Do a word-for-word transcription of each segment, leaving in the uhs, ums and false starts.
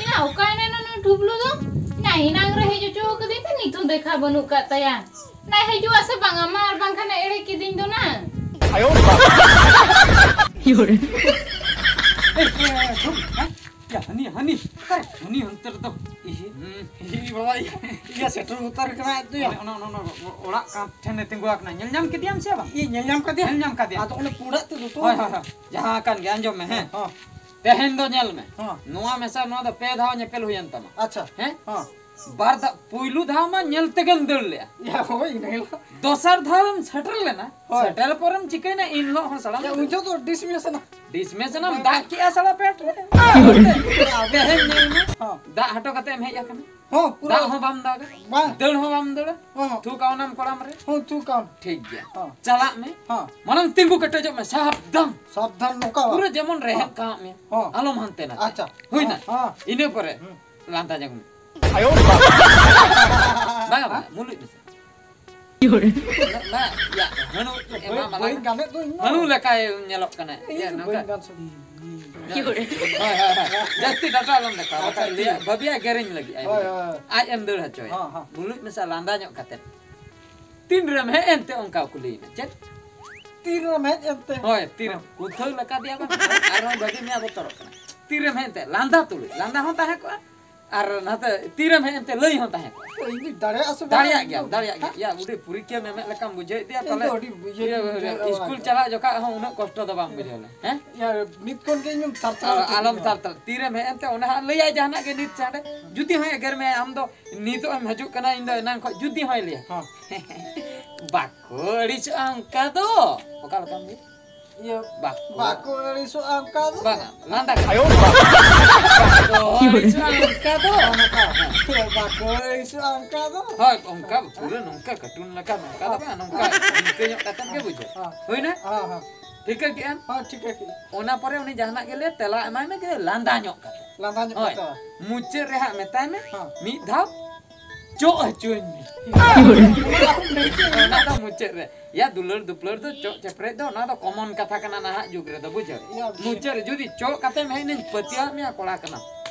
ᱮᱭᱟ, ᱚᱠᱟᱭᱮᱱᱟᱭ ᱱᱩᱭ ᱴᱷᱩᱵᱞᱩ ᱫᱚ? ᱱᱟ ᱮᱱᱟᱝ ᱨᱮ ᱦᱮᱡ ᱦᱚᱪᱚ ᱠᱟᱹᱫᱤᱧ ᱛᱮ ᱱᱤᱛ ᱦᱚᱸ ᱫᱮᱠᱷᱟ ᱵᱟᱹᱱᱩᱜ ᱠᱟᱫ ᱛᱟᱭᱟ᱾ ᱱᱟ ᱦᱤᱡᱩᱜ ᱟᱥᱮ ᱵᱟᱝᱟ, ᱢᱟ ᱟᱨ ᱵᱟᱝᱠᱷᱟᱱ ᱮ ᱮᱲᱮ ᱠᱤᱫᱤᱧ ᱫᱚ ᱱᱟ᱾ ᱮ, ᱮ, ᱮ, ᱥᱩᱱ, ᱦᱮᱸ? ᱭᱟ, ᱦᱟᱹᱱᱤ, ᱦᱟᱹᱱᱤ, ᱚᱠᱟᱨᱮ? ᱦᱟᱹᱱᱤ ᱦᱟᱱᱛᱮ ᱨᱮᱫᱚ᱾ ᱤᱦᱤ, ᱦᱩᱸ᱾ ᱤᱦᱤ, ᱵᱟᱵᱟ, ᱤᱭᱟᱹ, ᱤᱭᱟᱹ, ᱥᱮᱴᱮᱨ ᱩᱛᱟᱹᱨ ᱠᱟᱱᱟ ᱟᱡ ᱫᱚ, ᱭᱟ᱾ ᱚᱱᱟ, ᱚᱱᱟ, ᱚᱱᱟ, ᱚᱱᱟ ᱚᱲᱟᱜ ᱠᱟᱱ ᱴᱷᱮᱱᱮ ᱛᱤᱸᱜᱩ ᱟᱠᱟᱱᱟ᱾ ᱧᱮᱞ ᱧᱟᱢ ᱠᱮᱫᱮᱭᱟᱢ ᱥᱮ ᱵᱟᱝ? ᱤᱧ ᱧᱮᱞ ᱧᱟᱢ ᱠᱟᱫᱮᱭᱟ᱾ ᱧᱮᱞ ᱧᱟᱢ ᱠᱟᱫᱮᱭᱟ᱾ ᱟᱫᱚ ᱚᱱᱮ ᱯᱩᱸᱰᱟᱜ ᱛᱮ ᱫᱚᱛᱚ᱾ ᱦᱳᱭ, ᱦᱳᱭ, ᱦᱳᱭ᱾ ᱡᱟᱦᱟᱸ ᱠᱟᱱ ᱜᱮ, ᱟᱸᱡᱚᱢ ᱢᱮ, ᱦᱮᱸ᱾ ᱦᱚᱸ᱾ ᱛᱮᱦᱮᱧ ᱫᱚ ᱧᱮᱞ ᱢᱮ᱾ ᱦᱚᱸ᱾ ᱱᱚᱣᱟ ᱢᱮᱥᱟ ᱱᱚᱣᱟ ᱫᱚ ᱯᱮ ᱫᱷᱟᱣ ᱧᱮᱯᱮᱞ ᱦᱩᱭᱮᱱ ᱛᱟᱢᱟ᱾ ᱟᱪᱪᱷᱟ᱾ ᱦᱮᱸ? ᱦᱚᱸ᱾ ᱵᱟᱨ ᱫᱷᱟᱣ, ᱯᱩᱭᱞᱩ ᱫᱷᱟᱣ ᱢᱟ ᱧᱮᱞ ᱛᱮᱜᱮᱢ ᱫᱟᱹᱲ ᱞᱮᱜᱼᱟ᱾ ᱭᱟ, ᱦᱳᱭ, ᱤᱱᱟᱹ ᱦᱤᱞᱳᱜ᱾ ᱫᱚᱥᱟᱨ ᱫᱷᱟᱣ ᱮᱢ ᱥᱮᱴᱮᱨ ᱞᱮᱱᱟ᱾ ᱦᱳᱭ᱾ ᱥᱮᱴᱮᱨ ᱯᱚᱨᱮᱢ ᱪᱤᱠᱟᱹᱭᱮᱱᱟ, ᱤᱱ ᱦᱤᱞᱳᱜ ᱦᱚᱸ ᱥᱟᱲᱟᱢ ᱭᱟ, ᱩᱱ ᱡᱚᱦᱚᱜ ᱫᱚ dismiss ᱮᱱᱟ᱾ Dismiss ᱮᱱᱟᱢ, ᱵᱟᱝ᱾ ᱫᱟᱜ ᱠᱮᱜᱼᱟ ᱥᱟᱲᱟ ᱯᱮᱴ ᱨᱮ᱾ ᱛᱮᱦᱮᱧ ᱧᱮᱞ ᱢᱮ᱾ ᱦᱚᱸ᱾ ᱫᱟᱜ ᱦᱚᱴᱚ ᱠᱟᱛᱮ ᱮᱢ ᱦᱮᱡ ᱟᱠᱟᱱᱟ᱾ ᱦᱚᱸ, ᱯᱩᱨᱟᱹ ᱫᱟᱜ ᱦᱚᱸ ᱵᱟᱢ ᱫᱟᱜᱟ᱾ ᱵᱟᱝ᱾ ᱫᱟᱹᱲ ᱦᱚᱸ ᱵᱟᱢ ᱫᱟᱹᱲᱟ᱾ ᱦᱚᱸ, ᱦᱚᱸ᱾ ᱛᱷᱩ ᱠᱟᱣᱱᱟᱢ ᱠᱚᱲᱟᱢ ᱨᱮ᱾ ᱦᱚᱸ, ᱛᱷᱩ ᱠᱟᱣᱱᱟ᱾ ᱴᱷᱤᱠ ᱜᱮᱭᱟ᱾ ᱦᱚᱸ᱾ ᱪᱟᱞᱟᱜ ᱢᱮ᱾ ᱦᱚᱸ᱾ ᱢᱟᱲᱟᱝ ᱛᱤᱸᱜᱩ ᱠᱮᱴᱮᱡᱚᱜ ᱢᱮ, ᱥᱟᱵᱫᱷᱟᱱ᱾ ᱥᱟᱵᱫᱷᱟᱱ ᱱᱚᱝᱠᱟ ᱵᱟᱝ? ᱯᱩᱨᱟᱹ ᱡᱮᱢᱚᱱ ᱨᱮᱦᱮᱫ ᱦᱚᱸ᱾ ᱠᱟᱜ ᱢᱮ᱾ ᱦᱚᱸ᱾ ᱟᱞᱚᱢ ᱦᱟᱱᱛᱮ ᱱᱟᱛᱮ᱾ ᱟᱪᱪᱷᱟ᱾ ᱦᱩᱭᱱᱟ? ᱦᱚᱸ, ᱦᱚᱸ᱾ ᱤᱱᱟᱹ ᱯᱚᱨᱮ ᱦᱩᱸ᱾ ᱞᱟᱸᱫᱟ ᱧᱚᱜ ᱢᱮ᱾ ᱟᱭᱳ ᱵᱟᱵᱟ᱾ ᱵᱟᱝᱟ, ᱵᱟᱝᱟ, ᱢᱩᱞᱩᱡ ᱢᱮᱥᱮ᱾ ᱵᱟ, ᱵᱟ, ᱭᱟ, ᱦᱟᱹᱱᱩ ᱵᱟᱹᱧ, ᱮᱢᱟᱢ ᱵᱟᱹᱧ ᱟᱞᱟᱝ᱾ ᱜᱟᱱᱮᱫ ᱫᱚ ᱤᱧ ᱫᱚ᱾ ᱦᱟᱹᱱᱩ ᱞᱮᱠᱟᱭ ᱧᱮᱞᱚᱜ ᱠᱟᱱᱟ᱾ ᱤᱧ ᱭᱟ, ᱫᱚ ᱱᱚᱝᱠᱟ᱾ ᱵᱟᱹᱧ ᱜᱟᱱ ᱥᱟᱹᱛ᱾ ᱦᱳᱭ, ᱦᱳᱭ, ᱦᱳᱭ᱾ ᱡᱟᱹᱥᱛᱤ ᱰᱟᱴᱟ ᱟᱞᱚᱢ ᱫᱮᱠᱷᱟᱣᱟ, ᱟᱪᱪᱷᱟ, ᱵᱟᱠᱷᱟᱡ ᱴᱷᱤᱠ ᱞᱟᱹᱭᱟ, ᱜᱮᱭᱟ᱾ ᱵᱟᱹᱵᱤᱭᱟ ᱜᱮᱨᱮᱧ ᱞᱟᱹᱜᱤᱫ ᱟᱭ ᱦᱳᱭ, ᱵᱚᱞᱮ᱾ ᱦᱳᱭ, ᱦᱳᱭ᱾ ᱟᱡ ᱮᱢ ᱫᱟᱹᱲ ᱦᱚᱪᱚᱭᱟ᱾ ᱦᱚᱸ, ᱦᱚᱸ᱾ ᱢᱩᱞᱩᱡ ᱢᱮᱥᱟ ᱞᱟᱸᱫᱟ ᱧᱚᱜ ᱠᱟᱛᱮ᱾ ᱛᱤᱱ ᱨᱮᱢ ᱦᱮᱡ ᱮᱱᱛᱮ ᱚᱱᱠᱟ ᱠᱩᱞᱤᱭᱮᱱᱟ᱾ ᱪᱮᱫ? ᱛᱤᱱ ᱨᱮᱢ ᱦᱮᱡ ᱮᱱᱛᱮ? ᱦᱳᱭ, ᱛᱤᱨᱮᱢ᱾ ᱦᱚᱸ᱾ ᱠᱩᱛᱷᱟᱹᱣ ᱞᱮᱠᱟ ᱫᱮᱭᱟ ᱵᱟᱝ? ᱟᱨᱦᱚᱸ ᱵᱟᱹᱵᱤ ᱢᱮᱭᱟ ᱵᱚᱛᱚᱨᱚᱜ ᱠᱟᱱᱟ᱾ ᱛᱤᱨᱮᱢ ᱦᱮᱡ ᱮᱱᱛᱮ? ᱞᱟᱸᱫᱟ ᱛᱩᱞᱩᱡ᱾ ᱞᱟᱸᱫᱟ ᱦᱚᱸ ᱛᱟᱦᱮᱸ ᱠᱚᱜᱼᱟ᱾ ᱟᱨ ᱱᱟᱛᱮ ᱛᱤᱨᱮᱢ ᱦᱮᱡ ᱮᱱᱛᱮ ᱞᱟᱹᱭ ᱦᱚᱸ ᱛᱟᱦᱮᱸ ᱠᱚᱜᱼᱟ᱾ ᱤᱧ ᱫᱩᱧ ᱫᱟᱲᱮᱭᱟᱜᱼᱟ ᱥᱮ ᱵᱟᱝ? ᱫᱟᱲᱮᱭᱟᱜ ᱤᱧ ᱜᱮᱭᱟᱢ, ᱫᱚ᱾ ᱫᱟᱲᱮᱭᱟᱜ ᱜᱮᱭᱟᱢ᱾ ᱦᱮᱸ? ᱭᱟ, ᱩᱰᱤ ᱯᱚᱨᱤᱠᱠᱷᱟ ᱢᱮᱢᱮᱫ ᱞᱮᱠᱟᱢ ᱵᱩᱡᱷᱟᱹᱣᱮᱫ ᱛᱮᱭᱟ, ᱤᱧ ᱯᱟᱞᱮ ᱫᱚ ᱟᱹᱰᱤ ᱤᱭᱟᱹ ᱜᱤᱧ ᱤᱭᱟᱹ, ᱵᱩᱡᱷᱟᱹᱣᱮᱫᱼᱟ ᱤᱥᱠᱩᱞ ᱵᱟᱝ᱾ ᱪᱟᱞᱟᱜ ᱡᱚᱠᱷᱟᱜ ᱦᱚᱸ ᱩᱱᱟᱹᱜ ᱠᱚᱥᱴᱚ ᱫᱚ ᱵᱟᱢ ᱵᱩᱡᱷᱟᱹᱣ ᱞᱮ, ᱦᱮᱸ? ᱭᱟ, ᱱᱤᱛ ᱠᱷᱚᱱ ᱜᱮ ᱤᱧᱮᱢ ᱛᱷᱟᱨ ᱛᱷᱟᱨ ᱟᱨ ᱦᱚᱪᱚᱧᱟ᱾ ᱟᱞᱚᱢ ᱛᱷᱟᱨ ᱛᱷᱟᱨ᱾ ᱛᱤᱨᱮᱢ ᱦᱮᱡ ᱮᱱᱛᱮ ᱚᱱᱟ ᱦᱟᱸᱜ ᱞᱟᱹᱭᱟᱭ ᱡᱟᱦᱟᱱᱟᱜ ᱜᱮ ᱱᱤᱛ ᱥᱟᱰᱮ᱾ ᱡᱩᱫᱤ ᱦᱚᱸᱭ ᱮᱜᱮᱨ ᱢᱮᱭᱟ ᱟᱢ ᱫᱚ, "ᱱᱤᱛᱚᱜ ᱮᱢ ᱦᱤᱡᱩᱜ ᱠᱟᱱᱟ, ᱤᱧ ᱫᱚ ᱮᱱᱟᱝ ᱠᱷᱚᱱ", ᱡᱩᱫᱤ ᱦᱚᱸᱭ ᱞᱟᱹᱭᱟ᱾ ᱦᱚᱸ᱾ ᱵᱟᱠᱚ ᱟᱹᱲᱤᱥᱚᱜᱼᱟ ᱚᱱᱠᱟ ᱫᱚ᱾ ᱚᱠᱟ ᱞᱮᱠᱟᱢ ᱞᱟᱹᱭᱟ? ᱤᱭᱟᱹ, ᱵᱟᱠᱚ᱾ ᱵᱟᱠᱚ ᱟᱹᱲᱤᱥᱚᱜᱼᱟ ᱚᱱᱠᱟ ᱫᱚ᱾ ᱵᱟᱝᱟ, ᱞᱟᱸᱫᱟ ᱠᱟᱛᱮ᱾ ᱟᱭᱳ ᱵᱟᱵᱟ᱾ ᱵᱟᱠᱚ ᱟᱹᱲᱤᱥᱚᱜᱼᱟ ᱚᱱᱠᱟ ᱫᱚ᱾ ᱵᱟᱠᱚ ᱟᱹᱲᱤᱥᱚᱜᱼᱟ ᱚᱱᱠᱟ ᱫᱚ᱾ ᱦᱳᱭ, ᱚᱱᱠᱟ ᱯᱩᱨᱟᱹ ᱱᱚᱝᱠᱟ cartoon ᱞᱮᱠᱟ, ᱱᱚᱝᱠᱟ ᱫᱚ ᱵᱟᱝ, ᱱᱚᱝᱠᱟ ᱤᱱᱠᱟᱹ ᱧᱚᱜ ᱠᱟᱛᱮ ᱜᱮ ᱵᱩᱡᱷᱟᱹᱣ᱾ ᱦᱚᱸ᱾ ᱦᱩᱭᱱᱟ? ᱦᱚᱸ, ᱦᱚᱸ᱾ ᱴᱷᱤᱠᱟᱹ ᱠᱮᱜᱼᱟᱢ? ᱦᱚᱸ, ᱴᱷᱤᱠᱟᱹ ᱠᱮᱜᱼᱟᱹᱧ᱾ ᱚᱱᱟ ᱯᱚᱨᱮ ᱩᱱᱤ ᱡᱟᱦᱟᱱᱟᱜ ᱜᱮ ᱞᱟᱹᱭ, ᱛᱮᱞᱟ ᱮᱢᱟᱭ ᱢᱮ ᱡᱮ ᱞᱟᱸᱫᱟ ᱧᱚᱜ ᱠᱟᱛᱮ᱾ ᱞᱟᱸᱫᱟ ᱧᱚᱜ ᱦᱳᱭ᱾ ᱠᱟᱛᱮ᱾ ᱢᱩᱪᱟᱹᱫ ᱨᱮ ᱦᱟᱸᱜ ᱢᱮᱛᱟᱭ ᱢᱮ, ᱦᱚᱸ᱾ ᱢᱤᱫ ᱫᱷᱟᱣ ᱪᱚᱜ ᱦᱚᱪᱚᱧ ᱢᱮ᱾ ᱚᱱᱟ ᱫᱚ ᱢᱩᱪᱟᱹᱫ ᱨᱮ᱾ ᱭᱟ, ᱫᱩᱞᱟᱹᱲ ᱫᱩᱯᱞᱟᱹᱲ ᱫᱚ ᱪᱚᱜ ᱪᱮᱯᱨᱮᱡ ᱫᱚ ᱚᱱᱟ ᱫᱚ ᱠᱚᱢᱚᱱ ᱠᱟᱛᱷᱟ ᱠᱟᱱᱟ ᱱᱟᱦᱟᱜ ᱡᱩᱜᱽ ᱨᱮᱫᱚ, ᱵᱩᱡᱷᱟᱹᱣ? ᱭᱟ᱾ ᱢᱩᱪᱟᱹᱫ ᱨᱮ ᱡᱩᱫᱤ ᱪᱚᱜ ᱠᱟᱛᱮᱢ ᱦᱮᱡ ᱮᱱᱟᱹᱧ ᱯᱟᱹᱛᱭᱟᱹᱣᱟᱜ ᱢᱮᱭᱟ ᱠᱚᱲᱟ ᱠᱟᱱᱟᱢ᱾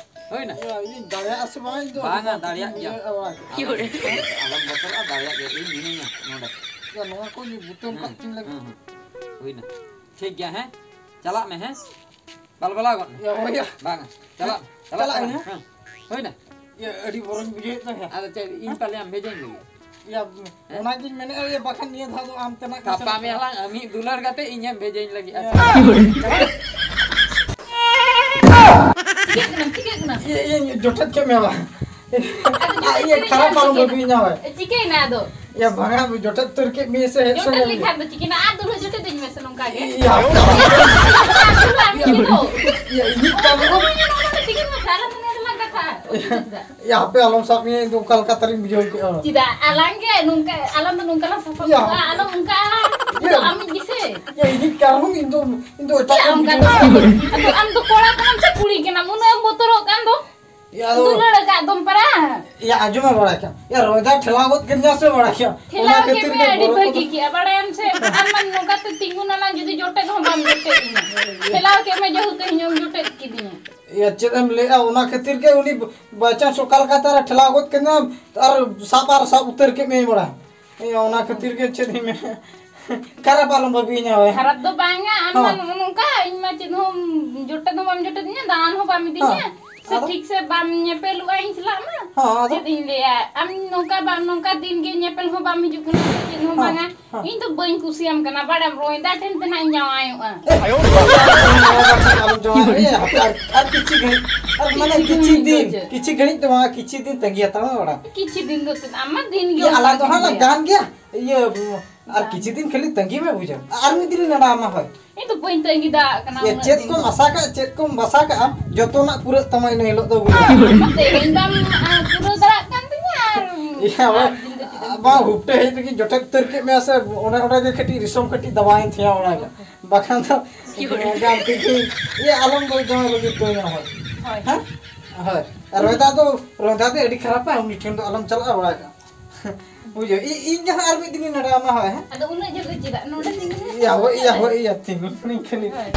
ᱦᱩᱭᱱᱟ? ᱭᱟ, ᱤᱧ ᱫᱟᱲᱮᱭᱟᱜᱼᱟ ᱥᱮ ᱵᱟᱝ, ᱤᱧ ᱫᱚ ᱵᱟᱝᱟ, ᱟᱹᱰᱤ ᱫᱟᱲᱮᱭᱟᱜ ᱜᱮᱭᱟ᱾ ᱤᱭᱟᱹ, ᱟᱣᱟᱡᱽ᱾ ᱟᱞᱚᱢ, ᱟᱞᱚᱢ ᱵᱚᱛᱚᱨᱚᱜᱼᱟ, ᱫᱟᱲᱮᱭᱟᱜ ᱜᱮᱭᱟ, ᱤᱧ ᱢᱤᱱᱟᱹᱧᱟ ᱱᱚᱰᱮ᱾ ᱭᱟ, ᱱᱚᱣᱟ ᱠᱚ ᱵᱩᱛᱟᱹᱢ ᱦᱩᱸ, ᱠᱟᱜ ᱛᱤᱧ ᱞᱟᱹᱜᱤᱫ᱾ ᱦᱩᱸ, ᱦᱩᱸ᱾ ᱦᱩᱭᱱᱟ᱾ ᱴᱷᱤᱠ ᱜᱮᱭᱟ, ᱦᱮᱸ? ᱪᱟᱞᱟᱜ ᱢᱮ, ᱦᱮᱸ? ᱵᱟᱞᱵᱟᱞᱟ ᱜᱚᱫ ᱢᱮ᱾ ᱭᱟ, ᱦᱳᱭ, ᱭᱟ᱾ ᱵᱟᱝᱟ, ᱪᱟᱞᱟᱜ ᱢᱮ, ᱪᱟᱞᱟᱜ ᱪᱟᱞᱟᱜ ᱢᱮ, ᱟᱹᱧ, ᱦᱮᱸ᱾ ᱦᱮᱸ, ᱦᱩᱭᱱᱟ? ᱭᱟ, ᱟᱹᱰᱤ ᱵᱚᱨᱚᱧ ᱵᱩᱡᱷᱟᱹᱣᱮᱫ ᱛᱟᱦᱮᱸᱫ᱾ ᱟᱫᱚ ᱪᱮᱫ, ᱤᱧ ᱦᱮᱸ? ᱯᱟᱞᱮ ᱟᱢ ᱵᱷᱮᱡᱟᱧ ᱞᱟᱹᱜᱤᱫ? ᱭᱟ, ᱦᱮᱸ? ᱚᱱᱟᱜᱤᱧ ᱢᱮᱱᱮᱫᱼᱟ, ᱭᱟ, ᱵᱟᱠᱷᱟᱱ ᱱᱤᱭᱟᱹ ᱫᱷᱟᱣ ᱫᱚ ᱟᱢ ᱛᱮᱱᱟᱜ ᱜᱮ ᱛᱟᱯᱟᱢ ᱥᱮᱱᱚᱜ ᱭᱟᱞᱟᱝ, ᱟᱢᱤᱡ ᱫᱩᱞᱟᱹᱲ ᱠᱟᱛᱮ ᱤᱧᱮᱢ ᱵᱷᱮᱡᱟᱧ ᱞᱟᱹᱜᱤᱫ᱾ ᱭᱟ᱾ ᱟᱪᱪᱷᱟ᱾ ᱪᱤᱠᱟᱹᱜ ᱠᱟᱱᱟ, ᱪᱤᱠᱟᱹᱜ ᱠᱟᱱᱟ? ᱤᱭᱟᱹ, ᱤᱭᱟᱹ, ᱡᱚᱴᱮᱫ ᱠᱮᱫ ᱢᱮᱭᱟ ᱵᱟᱝ? ᱟᱫᱚ ᱟᱨ ᱡᱚᱴᱮᱫ ᱤᱭᱟᱹ ᱠᱷᱟᱨᱟᱯ ᱟᱞᱚᱢ ᱪᱤᱠᱟᱹᱭᱮᱱᱟ? ᱵᱷᱟᱹᱵᱤᱭᱮᱧᱟ ᱦᱳᱭ᱾ ᱪᱤᱠᱟᱹᱭᱮᱱᱟ ᱟᱫᱚ? ᱭᱟ, ᱵᱟᱝᱟ, ᱡᱚᱴᱮᱫ ᱩᱛᱟᱹᱨ ᱠᱮᱫ ᱢᱮᱭᱟ ᱥᱮ ᱦᱮᱡ ᱡᱚᱴᱮᱫ ᱥᱚᱸᱜᱮ ᱞᱮᱠᱷᱟᱱ ᱜᱮ? ᱫᱚ ᱪᱤᱠᱟᱹᱭᱮᱱᱟ? ᱟᱨ ᱫᱩᱞᱦᱟᱹ ᱡᱚᱴᱮᱫ ᱟᱹᱧ ᱢᱮᱥᱮ ᱱᱚᱝᱠᱟ ᱜᱮ᱾ ᱤᱭᱟᱹ, ᱟᱨ ᱫᱩᱞᱦᱟᱹ ᱟᱹᱧ ᱢᱮ ᱱᱚᱝᱠᱟ ᱜᱮ᱾ ᱤᱭᱟᱹ, ᱤᱧᱤᱡ ᱠᱟᱱ ᱫᱚ᱾ ᱚᱱᱟ ᱫᱚ ᱪᱤᱠᱟᱹᱭᱮᱱᱟ? ᱟᱞᱚᱢ ᱢᱮᱱᱟ ᱚᱱᱟ ᱠᱟᱛᱷᱟ᱾ ᱤᱭᱟᱹ, ᱦᱟᱯᱮ ᱟᱞᱚᱢ ᱥᱟᱵ ᱢᱮᱭᱟ, ᱤᱧ ᱫᱚ ᱚᱠᱟ ᱞᱮᱠᱟ ᱛᱟᱨᱤᱧ ᱵᱩᱡᱷᱟᱹᱣ ᱠᱮᱫᱼᱟ᱾ ᱪᱮᱫᱟᱜ? ᱟᱞᱟᱝ ᱜᱮ ᱱᱚᱝᱠᱟ, ᱟᱞᱟᱝ ᱫᱚ ᱱᱚᱝᱠᱟ ᱞᱟᱝ ᱥᱟᱯᱷᱟ ᱤᱭᱟᱹ᱾ ᱠᱚᱜᱼᱟ, ᱟᱞᱚᱢ ᱚᱱᱠᱟ᱾ ᱤᱧ ᱫᱚ ᱤᱭᱟᱹ᱾ ᱟᱢᱤᱡ ᱜᱮᱥᱮ᱾ ᱤᱭᱟᱹ, ᱤᱧᱤᱡ ᱠᱟᱱ ᱨᱮᱦᱚᱸ ᱤᱧ ᱫᱚ, ᱤᱧ ᱫᱚ ᱮᱴᱟᱜ ᱪᱮᱫ ᱨᱮᱧ ᱚᱱᱠᱟ ᱵᱩᱡᱷᱟᱹᱣ ᱫᱚ? ᱠᱮᱫᱼᱟ᱾ ᱟᱫᱚ ᱟᱢ ᱫᱚ ᱠᱚᱲᱟ ᱠᱟᱱᱟᱢ ᱥᱮ ᱠᱩᱲᱤ ᱠᱟᱱᱟᱢ? ᱩᱱᱟᱹᱜ ᱮᱢ ᱵᱚᱛᱚᱨᱚᱜ ᱠᱟᱱ ᱫᱚ᱾ ᱤᱭᱟᱹ, ᱟᱫᱚ ᱫᱩᱞᱟᱹᱲ ᱟᱠᱟᱫ ᱫᱚᱢ ᱯᱟᱨᱟ᱾ ᱤᱭᱟᱹ, ᱟᱸᱡᱚᱢ ᱢᱮ ᱵᱟᱲᱟᱭ ᱠᱷᱟᱱ᱾ ᱤᱭᱟᱹ, ᱨᱚᱭᱫᱟ ᱴᱷᱮᱞᱟᱣ ᱜᱚᱫ ᱠᱮᱫᱤᱧᱟ ᱥᱮ ᱵᱟᱲᱟᱭ ᱠᱷᱟᱱ᱾ ᱚᱱᱟ ᱴᱷᱮᱞᱟᱣ ᱠᱮᱫ ᱠᱷᱟᱹᱛᱤᱨ ᱢᱮ, ᱜᱮ ᱟᱹᱰᱤ ᱵᱚᱨᱚ ᱵᱷᱟᱹᱜᱤ ᱠᱚᱫᱚ ᱠᱮᱜᱼᱟ᱾ ᱵᱟᱲᱟᱭᱟᱢ ᱥᱮ, ᱟᱨ ᱢᱟ ᱱᱚᱝᱠᱟ ᱛᱮ ᱛᱤᱸᱜᱩᱱᱟ ᱱᱟᱝ ᱡᱩᱫᱤ ᱡᱚᱴᱮᱫ ᱦᱚᱸ ᱵᱟᱢ ᱡᱚᱴᱮᱫ ᱤᱧᱟ᱾ ᱴᱷᱮᱞᱟᱣ ᱠᱮᱫ ᱢᱮ, ᱡᱮᱦᱮᱛᱩ ᱛᱮᱦᱮᱧ ᱮᱢ ᱡᱚᱴᱮᱫ ᱠᱤᱫᱤᱧᱟ᱾ ᱤᱭᱟᱹ, ᱪᱮᱫ ᱮᱢ ᱞᱟᱹᱭᱮᱜᱼᱟ? ᱚᱱᱟ ᱠᱷᱟᱹᱛᱤᱨ ᱜᱮ ᱩᱱᱤ by chance ᱚᱠᱟ ᱞᱮᱠᱟ ᱛᱮ ᱟᱨ ᱴᱷᱮᱞᱟᱣ ᱜᱚᱫ ᱠᱮᱫᱤᱧᱟ ᱟᱨ ᱥᱟᱵ ᱟᱨ ᱥᱟᱵ ᱩᱛᱟᱹᱨ ᱠᱮᱫ ᱢᱮᱭᱟ ᱵᱟᱲᱟ᱾ ᱤᱭᱟᱹ, ᱚᱱᱟ ᱠᱷᱟᱹᱛᱤᱨ ᱜᱮ ᱪᱮᱫ ᱤᱧ ᱢᱮᱱᱟ᱾ ᱠᱷᱟᱨᱟᱯ ᱟᱞᱚᱢ ᱵᱷᱟᱹᱵᱤᱭᱟᱹᱧᱟ ᱦᱳᱭ᱾ ᱠᱷᱟᱨᱟᱯ ᱫᱚ ᱵᱟᱝᱟ, ᱟᱢ ᱢᱟ ᱦᱚᱸ᱾ ᱱᱚᱜᱼᱚ ᱱᱚᱝᱠᱟ, ᱤᱧ ᱢᱟ ᱪᱮᱫ ᱦᱚᱸ ᱡᱚᱴᱮᱫ ᱦᱚᱸ ᱵᱟᱢ ᱡᱚᱴᱮᱫᱤᱧᱟ, ᱫᱟᱬᱟᱱ ᱦᱚᱸ ᱵᱟᱢ ᱤᱫᱤᱧᱟ, ᱦᱚᱸ᱾ ᱥᱮ ᱟᱫᱚ? ᱴᱷᱤᱠ ᱥᱮ ᱵᱟᱢ ᱧᱮᱯᱮᱞᱚᱜᱼᱟ ᱤᱧ ᱥᱟᱞᱟᱜ ᱢᱟ᱾ ᱦᱚᱸ, ᱟᱫᱚ? ᱪᱮᱫ ᱤᱧ ᱞᱟᱹᱭᱟ, ᱟᱢ ᱱᱚᱝᱠᱟ ᱵᱟᱢ, ᱱᱚᱝᱠᱟ ᱫᱤᱱ ᱜᱮ ᱧᱮᱯᱮᱞ ᱦᱚᱸ ᱵᱟᱢ ᱦᱤᱡᱩᱜ ᱠᱟᱱᱟ, ᱪᱮᱫ ᱦᱚᱸ ᱦᱚᱸ, ᱵᱟᱝᱟ᱾ ᱦᱚᱸ᱾ ᱤᱧ ᱫᱚ ᱵᱟᱹᱧ ᱠᱩᱥᱤᱭᱟᱢ ᱠᱟᱱᱟ, ᱵᱟᱲᱟᱭᱟᱢ, ᱨᱚᱭᱫᱟ ᱴᱷᱮᱱ ᱛᱮᱱᱟᱜ ᱤᱧ ᱡᱟᱶᱟᱭᱚᱜᱼᱟ᱾ ᱟᱭᱳ ᱵᱟᱵᱟ, ᱟᱞᱚᱢ ᱡᱟᱶᱟᱭᱚᱜᱼᱟ, ᱦᱟᱯᱮ ᱟᱨ, ᱟᱨ ᱠᱤᱪᱷᱩ ᱜᱷᱟᱹᱲᱤᱡ, ᱟᱨ ᱢᱟᱱᱮ ᱠᱤᱪᱷᱩ ᱠᱤᱪᱷᱩ ᱜᱷᱟᱹᱲᱤᱡ ᱫᱤᱱ, ᱫᱚ ᱪᱮᱫ? ᱠᱤᱪᱷᱩ ᱜᱷᱟᱹᱲᱤᱡ ᱫᱚ ᱵᱟᱝᱟ, ᱠᱤᱪᱷᱩ ᱫᱤᱱ ᱛᱟᱺᱜᱤ ᱦᱟᱛᱟᱲ ᱢᱮ ᱵᱟᱲᱟ᱾ ᱠᱤᱪᱷᱩ ᱫᱤᱱ ᱫᱚ ᱪᱮᱫ? ᱟᱢ ᱢᱟ ᱫᱤᱱ ᱜᱮ ᱤᱭᱟᱹ, ᱚᱱᱠᱟ ᱟᱞᱟᱝ ᱫᱚ ᱜᱮᱢ ᱦᱟᱸᱜ ᱞᱟᱝ ᱞᱟᱹᱭᱟ᱾ ᱜᱟᱱ ᱜᱮᱭᱟ᱾ ᱤᱭᱟᱹ, ᱟᱨ ᱵᱟᱝ᱾ ᱠᱤᱪᱷᱩ ᱫᱤᱱ ᱠᱷᱟᱹᱞᱤ ᱛᱟᱺᱜᱤ ᱢᱮ, ᱵᱩᱡᱷᱟᱹᱣ᱾ ᱟᱨ ᱢᱤᱫ ᱫᱤᱱ ᱞᱤᱧ ᱱᱮᱰᱟ ᱟᱢᱟ, ᱦᱳᱭ᱾ ᱤᱧ ᱫᱚ ᱵᱟᱹᱧ ᱛᱟᱺᱜᱤ ᱫᱟᱲᱮᱭᱟᱜ ᱠᱟᱱᱟ ᱤᱭᱟᱹ, ᱩᱱᱟᱹᱜ ᱪᱮᱫ ᱫᱤᱱ ᱠᱚᱢ ᱫᱚ᱾ ᱟᱥᱟ ᱠᱟᱜᱼᱟ, ᱪᱮᱫ ᱠᱚᱢ ᱵᱟᱥᱟ ᱠᱟᱜᱼᱟ, ᱡᱚᱛᱚᱱᱟᱜ ᱯᱩᱨᱟᱹᱜ ᱛᱟᱢᱟ ᱤᱱᱟᱹ ᱦᱤᱞᱳᱜ ᱫᱚ, ᱵᱩᱡᱷᱟᱹᱣ᱾ ᱟᱢ ᱢᱟ ᱛᱮᱦᱮᱧ ᱵᱟᱢ, ᱟ, ᱯᱩᱨᱟᱹᱣ ᱫᱟᱲᱮᱭᱟᱜ ᱠᱟᱱ ᱛᱤᱧᱟ ᱟᱨ ᱤᱭᱟᱹ, ᱟᱵᱟᱨ ᱵᱟᱨ ᱫᱤᱱ ᱫᱚ ᱪᱮᱫ ᱮᱢ ᱵᱟᱝ, ᱯᱩᱨᱟᱹᱣᱟ? ᱦᱩᱯᱴᱟᱹ ᱦᱮᱡ ᱨᱮᱜᱮᱧ ᱡᱚᱴᱮᱫ ᱩᱛᱟᱹᱨ ᱠᱮᱫ ᱢᱮᱭᱟ ᱥᱮ, ᱚᱸᱰᱮ, ᱚᱸᱰᱮ ᱜᱮ ᱠᱟᱹᱴᱤᱡ ᱨᱤᱥᱚᱢ ᱠᱟᱹᱴᱤᱡ ᱫᱟᱵᱟᱣᱮᱱ ᱛᱤᱧᱟ ᱚᱱᱟ ᱜᱮ᱾ ᱵᱟᱠᱷᱟᱱ ᱫᱚ ᱜᱟᱱ ᱛᱮᱜᱮ, ᱤᱭᱟᱹ, ᱟᱞᱚᱢ ᱫᱚ ᱡᱟᱶᱟᱭ ᱞᱟᱹᱜᱤᱫ ᱛᱚ ᱧᱟᱢᱟ᱾ ᱦᱳᱭ᱾ ᱦᱮᱸ? ᱦᱳᱭ᱾ ᱟᱨ ᱨᱚᱭᱫᱟ ᱫᱚ, ᱨᱚᱭᱫᱟ ᱫᱚ ᱟᱹᱰᱤ ᱠᱷᱟᱨᱟᱯᱟ, ᱩᱱᱤ ᱴᱷᱮᱱ ᱫᱚ ᱟᱞᱚᱢ ᱪᱟᱞᱟᱜᱼᱟ, ᱵᱟᱲᱟᱭ ᱠᱟᱜ᱾ ᱵᱩᱡᱷᱟᱹᱣ, ᱤ-, ᱤᱧ ᱜᱮ ᱦᱟᱸᱜ ᱟᱨ ᱢᱤᱫ ᱫᱤᱱᱤᱧ ᱱᱮᱰᱟᱣᱟᱢᱟ, ᱦᱳᱭ, ᱦᱮᱸ? ᱟᱫᱚ ᱩᱱᱟᱹᱜ ᱡᱷᱟᱹᱞ ᱫᱚ ᱪᱮᱫᱟᱜ? ᱱᱚᱰᱮ ᱛᱤᱸᱜᱩ ᱢᱮ᱾ ᱤᱭᱟ, ᱦᱳᱭ, ᱤᱭᱟ, ᱦᱳᱭ, ᱤᱭᱟ, ᱛᱤᱸᱜᱩ ᱱᱤᱝᱠᱟᱹ ᱱᱤᱝᱠᱟᱹ᱾ ᱦᱳᱭ᱾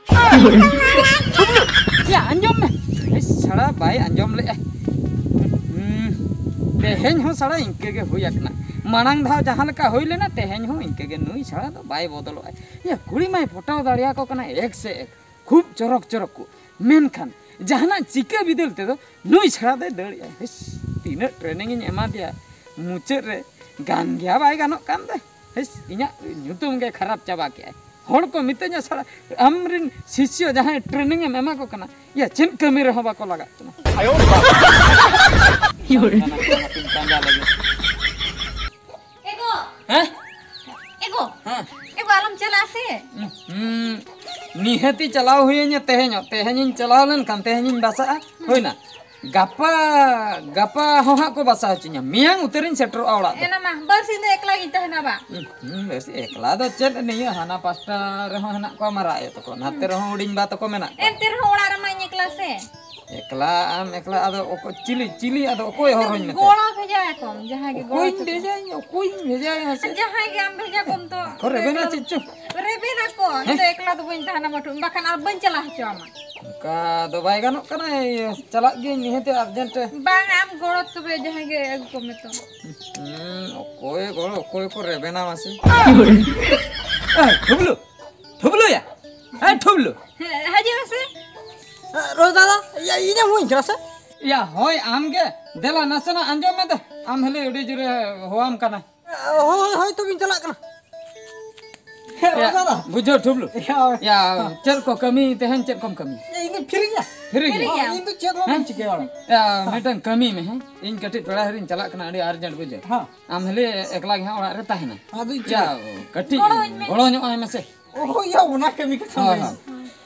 ᱦᱳᱭ᱾ ᱭᱟ, ᱟᱸᱡᱚᱢ ᱢᱮ᱾ ᱮᱭ ᱥᱟᱲᱟ ᱵᱟᱭ ᱟᱸᱡᱚᱢ ᱞᱮᱜᱼᱟ᱾ ᱦᱩᱸ, ᱛᱮᱦᱮᱧ ᱦᱚᱸ ᱥᱟᱲᱟ ᱤᱱᱠᱟᱹ ᱜᱮ ᱦᱩᱭ ᱟᱠᱟᱱᱟ᱾ ᱢᱟᱲᱟᱝ ᱫᱷᱟᱣ ᱡᱟᱦᱟᱸ ᱞᱮᱠᱟ ᱦᱩᱭ ᱞᱮᱱᱟ, ᱛᱮᱦᱮᱧ ᱦᱚᱸ ᱤᱱᱠᱟᱹ ᱜᱮ᱾ ᱱᱩᱭ ᱥᱟᱲᱟ ᱫᱚ ᱵᱟᱭ ᱵᱚᱫᱚᱞᱚᱜᱼᱟ᱾ ᱭᱟ, ᱠᱩᱲᱤ ᱢᱟᱭ ᱯᱚᱴᱟᱣ ᱫᱟᱲᱮᱭᱟᱠᱚ ᱠᱟᱱᱟ ᱮᱠ ᱥᱮ ᱮᱠ, ᱠᱷᱩᱵ ᱪᱚᱨᱚᱠ ᱪᱚᱨᱚᱠ ᱠᱚ᱾ ᱢᱮᱱᱠᱷᱟᱱ ᱡᱟᱦᱟᱱᱟᱜ ᱪᱤᱠᱟᱹ ᱵᱤᱫᱟᱹᱞ ᱛᱮᱫᱚ ᱱᱩᱭ ᱥᱟᱲᱟ ᱫᱚᱭ ᱫᱟᱹᱲᱮᱜᱼᱟ᱾ ᱦᱤᱥ, ᱛᱤᱱᱟᱹᱜ training ᱤᱧ ᱮᱢᱟ ᱫᱮᱭᱟ, ᱢᱩᱪᱟᱹᱫ ᱨᱮ ᱜᱟᱱ ᱜᱮᱭᱟ ᱵᱟᱭ ᱜᱟᱱᱚᱜ ᱠᱟᱱ ᱫᱚ᱾ ᱦᱤᱥ, ᱤᱧᱟᱹᱜ ᱧᱩᱛᱩᱢ ᱜᱮ ᱠᱷᱟᱨᱟᱯ ᱪᱟᱵᱟ ᱠᱮᱜᱼᱟᱭ᱾ ᱦᱚᱲ ᱠᱚ ᱢᱤᱛᱟᱹᱧᱟ, "ᱥᱟᱲᱟ, ᱟᱢᱨᱮᱱ ᱥᱤᱥᱭᱚ ᱡᱟᱦᱟᱸᱭ training ᱮᱢ ᱮᱢᱟ ᱠᱚ ᱠᱟᱱᱟ, ᱭᱟ, ᱪᱮᱫ ᱠᱟᱹᱢᱤ ᱨᱮᱦᱚᱸ ᱵᱟᱠᱚ ᱞᱟᱜᱟᱜ ᱠᱟᱱᱟ?" ᱚᱱᱟ ᱠᱚ ᱯᱟᱸᱡᱟ ᱞᱟᱹᱜᱤᱫ᱾ ᱮᱜᱳ! ᱦᱮᱸ? ᱮᱜᱳ! ᱦᱮᱸ᱾ ᱮᱜᱳ, ᱟᱞᱚᱢ ᱪᱟᱞᱟᱜᱼᱟ ᱥᱮ? ᱦᱩᱸ, ᱱᱤᱦᱟᱹᱛᱤ ᱪᱟᱞᱟᱣ ᱦᱩᱭᱟᱹᱧᱟ ᱛᱮᱦᱮᱧᱚᱜ᱾ ᱛᱮᱦᱮᱧᱤᱧ ᱪᱟᱞᱟᱣ ᱞᱮᱱᱠᱷᱟᱱ ᱛᱮᱦᱮᱧᱤᱧ ᱵᱟᱥᱟᱜᱼᱟ᱾ ᱦᱩᱸ᱾ ᱦᱩᱭᱱᱟ? ᱜᱟᱯᱟ, ᱜᱟᱯᱟ ᱦᱚᱸ ᱦᱟᱸᱜ ᱠᱚ ᱵᱟᱥᱟ ᱦᱚᱪᱚᱧᱟ᱾ ᱢᱮᱭᱟᱝ ᱩᱛᱟᱹᱨᱤᱧ ᱥᱮᱴᱮᱨᱚᱜᱼᱟ ᱚᱲᱟᱜ ᱫᱚ᱾ ᱮᱱᱟ ᱢᱟ, ᱵᱟᱨᱥᱤᱧ ᱫᱚ ᱮᱠᱞᱟ ᱜᱤᱧ ᱛᱟᱦᱮᱱᱟ ᱵᱟ᱾ ᱦᱩᱸ, ᱵᱮᱥ, ᱮᱠᱞᱟ ᱫᱚ ᱪᱮᱫ ᱱᱤᱭᱟᱹ ᱦᱟᱱᱟ ᱯᱟᱥᱴᱟ ᱨᱮᱦᱚᱸ ᱦᱮᱱᱟᱜ ᱠᱚᱣᱟ ᱢᱟᱨᱟ ᱟᱭᱳ ᱛᱟᱠᱚ, ᱱᱟᱛᱮ ᱦᱩᱸ᱾ ᱨᱮᱦᱚᱸ ᱦᱩᱰᱤᱧ ᱵᱟ ᱛᱟᱠᱚ ᱢᱮᱱᱟᱜ ᱠᱚᱣᱟ᱾ ᱮᱱᱛᱮ ᱨᱮᱦᱚᱸ ᱚᱲᱟᱜ ᱨᱮᱢᱟ ᱤᱧ ᱮᱠᱞᱟ ᱥᱮ᱾ ᱮᱠᱞᱟ ᱟᱢ ᱮᱠᱞᱟ, ᱟᱫᱚ ᱚᱠᱚᱭ ᱪᱤᱞᱤ, ᱪᱤᱞᱤ ᱟᱫᱚ ᱚᱠᱚᱭ ᱦᱚᱨᱦᱚᱧ ᱢᱮᱛᱟᱭᱟ? ᱜᱚᱲᱚ ᱵᱷᱮᱡᱟᱭᱟᱠᱚᱢ, ᱡᱟᱦᱟᱸᱭ ᱜᱮ ᱜᱚᱲᱚ ᱚᱠᱚᱭᱤᱧ ᱦᱚᱪᱚ ᱠᱚᱢ᱾ ᱵᱷᱮᱡᱟᱭᱟ, ᱚᱠᱚᱭᱤᱧ ᱵᱷᱮᱡᱟᱭᱟ ᱢᱟᱥᱮ? ᱡᱟᱦᱟᱸᱭ ᱜᱮ ᱟᱢ ᱵᱷᱮᱡᱟ ᱠᱚᱢ ᱛᱚ᱾ ᱠᱚ ᱨᱮᱵᱮᱱᱟ ᱪᱮᱫ ᱪᱚ? ᱨᱮᱵᱮᱱᱟᱠᱚ, ᱤᱧ ᱫᱚ ᱦᱮᱸ? ᱮᱠᱞᱟ ᱫᱚ ᱵᱟᱹᱧ ᱛᱟᱦᱮᱱᱟ ᱢᱟᱴᱷᱩ, ᱵᱟᱠᱷᱟᱱ ᱟᱨ ᱵᱟᱹᱧ ᱪᱟᱞᱟᱣ ᱦᱚᱪᱚ ᱟᱢᱟ᱾ ᱚᱱᱠᱟ ᱫᱚ ᱵᱟᱭ ᱜᱟᱱᱚᱜ ᱠᱟᱱᱟ, ᱤᱭᱟᱹ, ᱪᱟᱞᱟᱜ ᱜᱤᱭᱟᱹᱧ ᱱᱤᱦᱟᱹᱛ urgent ᱨᱮ᱾ ᱵᱟᱝ, ᱟᱢ ᱜᱚᱲᱚ ᱛᱚᱵᱮ ᱡᱟᱦᱟᱸᱭ ᱜᱮ ᱟᱹᱜᱩ ᱠᱚᱢᱮ ᱛᱚ᱾ ᱦᱩᱸ, ᱚᱠᱚᱭ ᱜᱚᱲᱚ, ᱚᱠᱚᱭ ᱠᱚ ᱨᱮᱵᱮᱱᱟ ᱢᱟᱥᱮ? ᱮᱭ, ᱴᱷᱩᱵᱞᱩ, ᱴᱷᱩᱵᱞᱩᱭᱟ, ᱮᱭ, ᱴᱷᱩᱵᱞᱩ᱾ ᱦᱮᱸ, ᱦᱤᱡᱩᱜ ᱢᱮᱥᱮ᱾ ᱨᱳᱡᱽ ᱫᱟᱫᱟ, ᱤᱭᱟᱹ, ᱤᱧᱮᱢ ᱦᱚᱦᱚᱧ ᱠᱟᱱᱟ ᱥᱮ? ᱭᱟ, ᱦᱳᱭ, ᱟᱢ ᱜᱮ᱾ ᱫᱮᱞᱟ, ᱱᱟᱥᱮᱱᱟᱜ ᱟᱸᱡᱚᱢ ᱢᱮ ᱫᱚ᱾ ᱟᱢ ᱦᱤᱞᱤ ᱟᱹᱰᱤ ᱡᱳᱨᱮ ᱦᱚᱦᱚᱣᱟᱢ ᱠᱟᱱᱟ᱾ ᱦᱳᱭ, ᱦᱳᱭ, ᱦᱳᱭ, ᱛᱚᱵᱮᱧ ᱪᱟᱞᱟᱜ ᱠᱟᱱᱟ᱾ ᱦᱮᱸ, ᱭᱟ, ᱨᱳᱡᱽ ᱫᱟᱫᱟ᱾ ᱵᱩᱡᱷᱟᱹᱣ, ᱴᱷᱩᱵᱞᱩ᱾ ᱭᱟ, ᱭᱟ, ᱪᱮᱫ ᱠᱚ ᱠᱟᱹᱢᱤ ᱛᱮᱦᱮᱧ ᱪᱮᱫ ᱠᱚᱢ ᱠᱟᱹᱢᱤ? ᱤᱧ ᱫᱚ free ᱜᱮᱭᱟ᱾ Free ᱜᱮᱭᱟ? ᱦᱮᱸ, ᱤᱧ ᱫᱚ ᱪᱮᱫ ᱦᱚᱸ ᱵᱟᱹᱧ ᱪᱤᱠᱟᱹᱭᱟ ᱚᱲᱟᱜ᱾ ᱭᱟ, ᱦᱮᱸ᱾ ᱢᱤᱫᱴᱟᱝ ᱠᱟᱹᱢᱤ ᱢᱮ, ᱦᱮᱸ? ᱤᱧ ᱠᱟᱹᱴᱤᱡ ᱯᱮᱲᱟ ᱦᱤᱨᱤᱧ ᱪᱟᱞᱟᱜ ᱠᱟᱱᱟ, ᱟᱹᱰᱤ urgent ᱵᱩᱡᱷᱟᱹᱣ᱾ ᱦᱮᱸ᱾ ᱟᱢ ᱦᱤᱞᱤ ᱮᱠᱞᱟ ᱜᱮ ᱦᱟᱸᱜ ᱚᱲᱟᱜ ᱨᱮ ᱛᱟᱦᱮᱱᱟ᱾ ᱟᱫᱚ ᱤᱧ ᱭᱟ, ᱪᱮᱫ? ᱠᱟᱹᱴᱤᱡ ᱜᱚᱲᱚᱧ ᱢᱮ᱾ ᱜᱚᱲᱚ ᱧᱚᱜ ᱟᱭ ᱢᱮᱥᱮ᱾ ᱚ, ᱭᱟ, ᱚᱱᱟ ᱠᱟᱹᱢᱤ ᱠᱟᱛᱷᱟ ᱦᱳᱭ, ᱢᱮ᱾ ᱦᱳᱭ᱾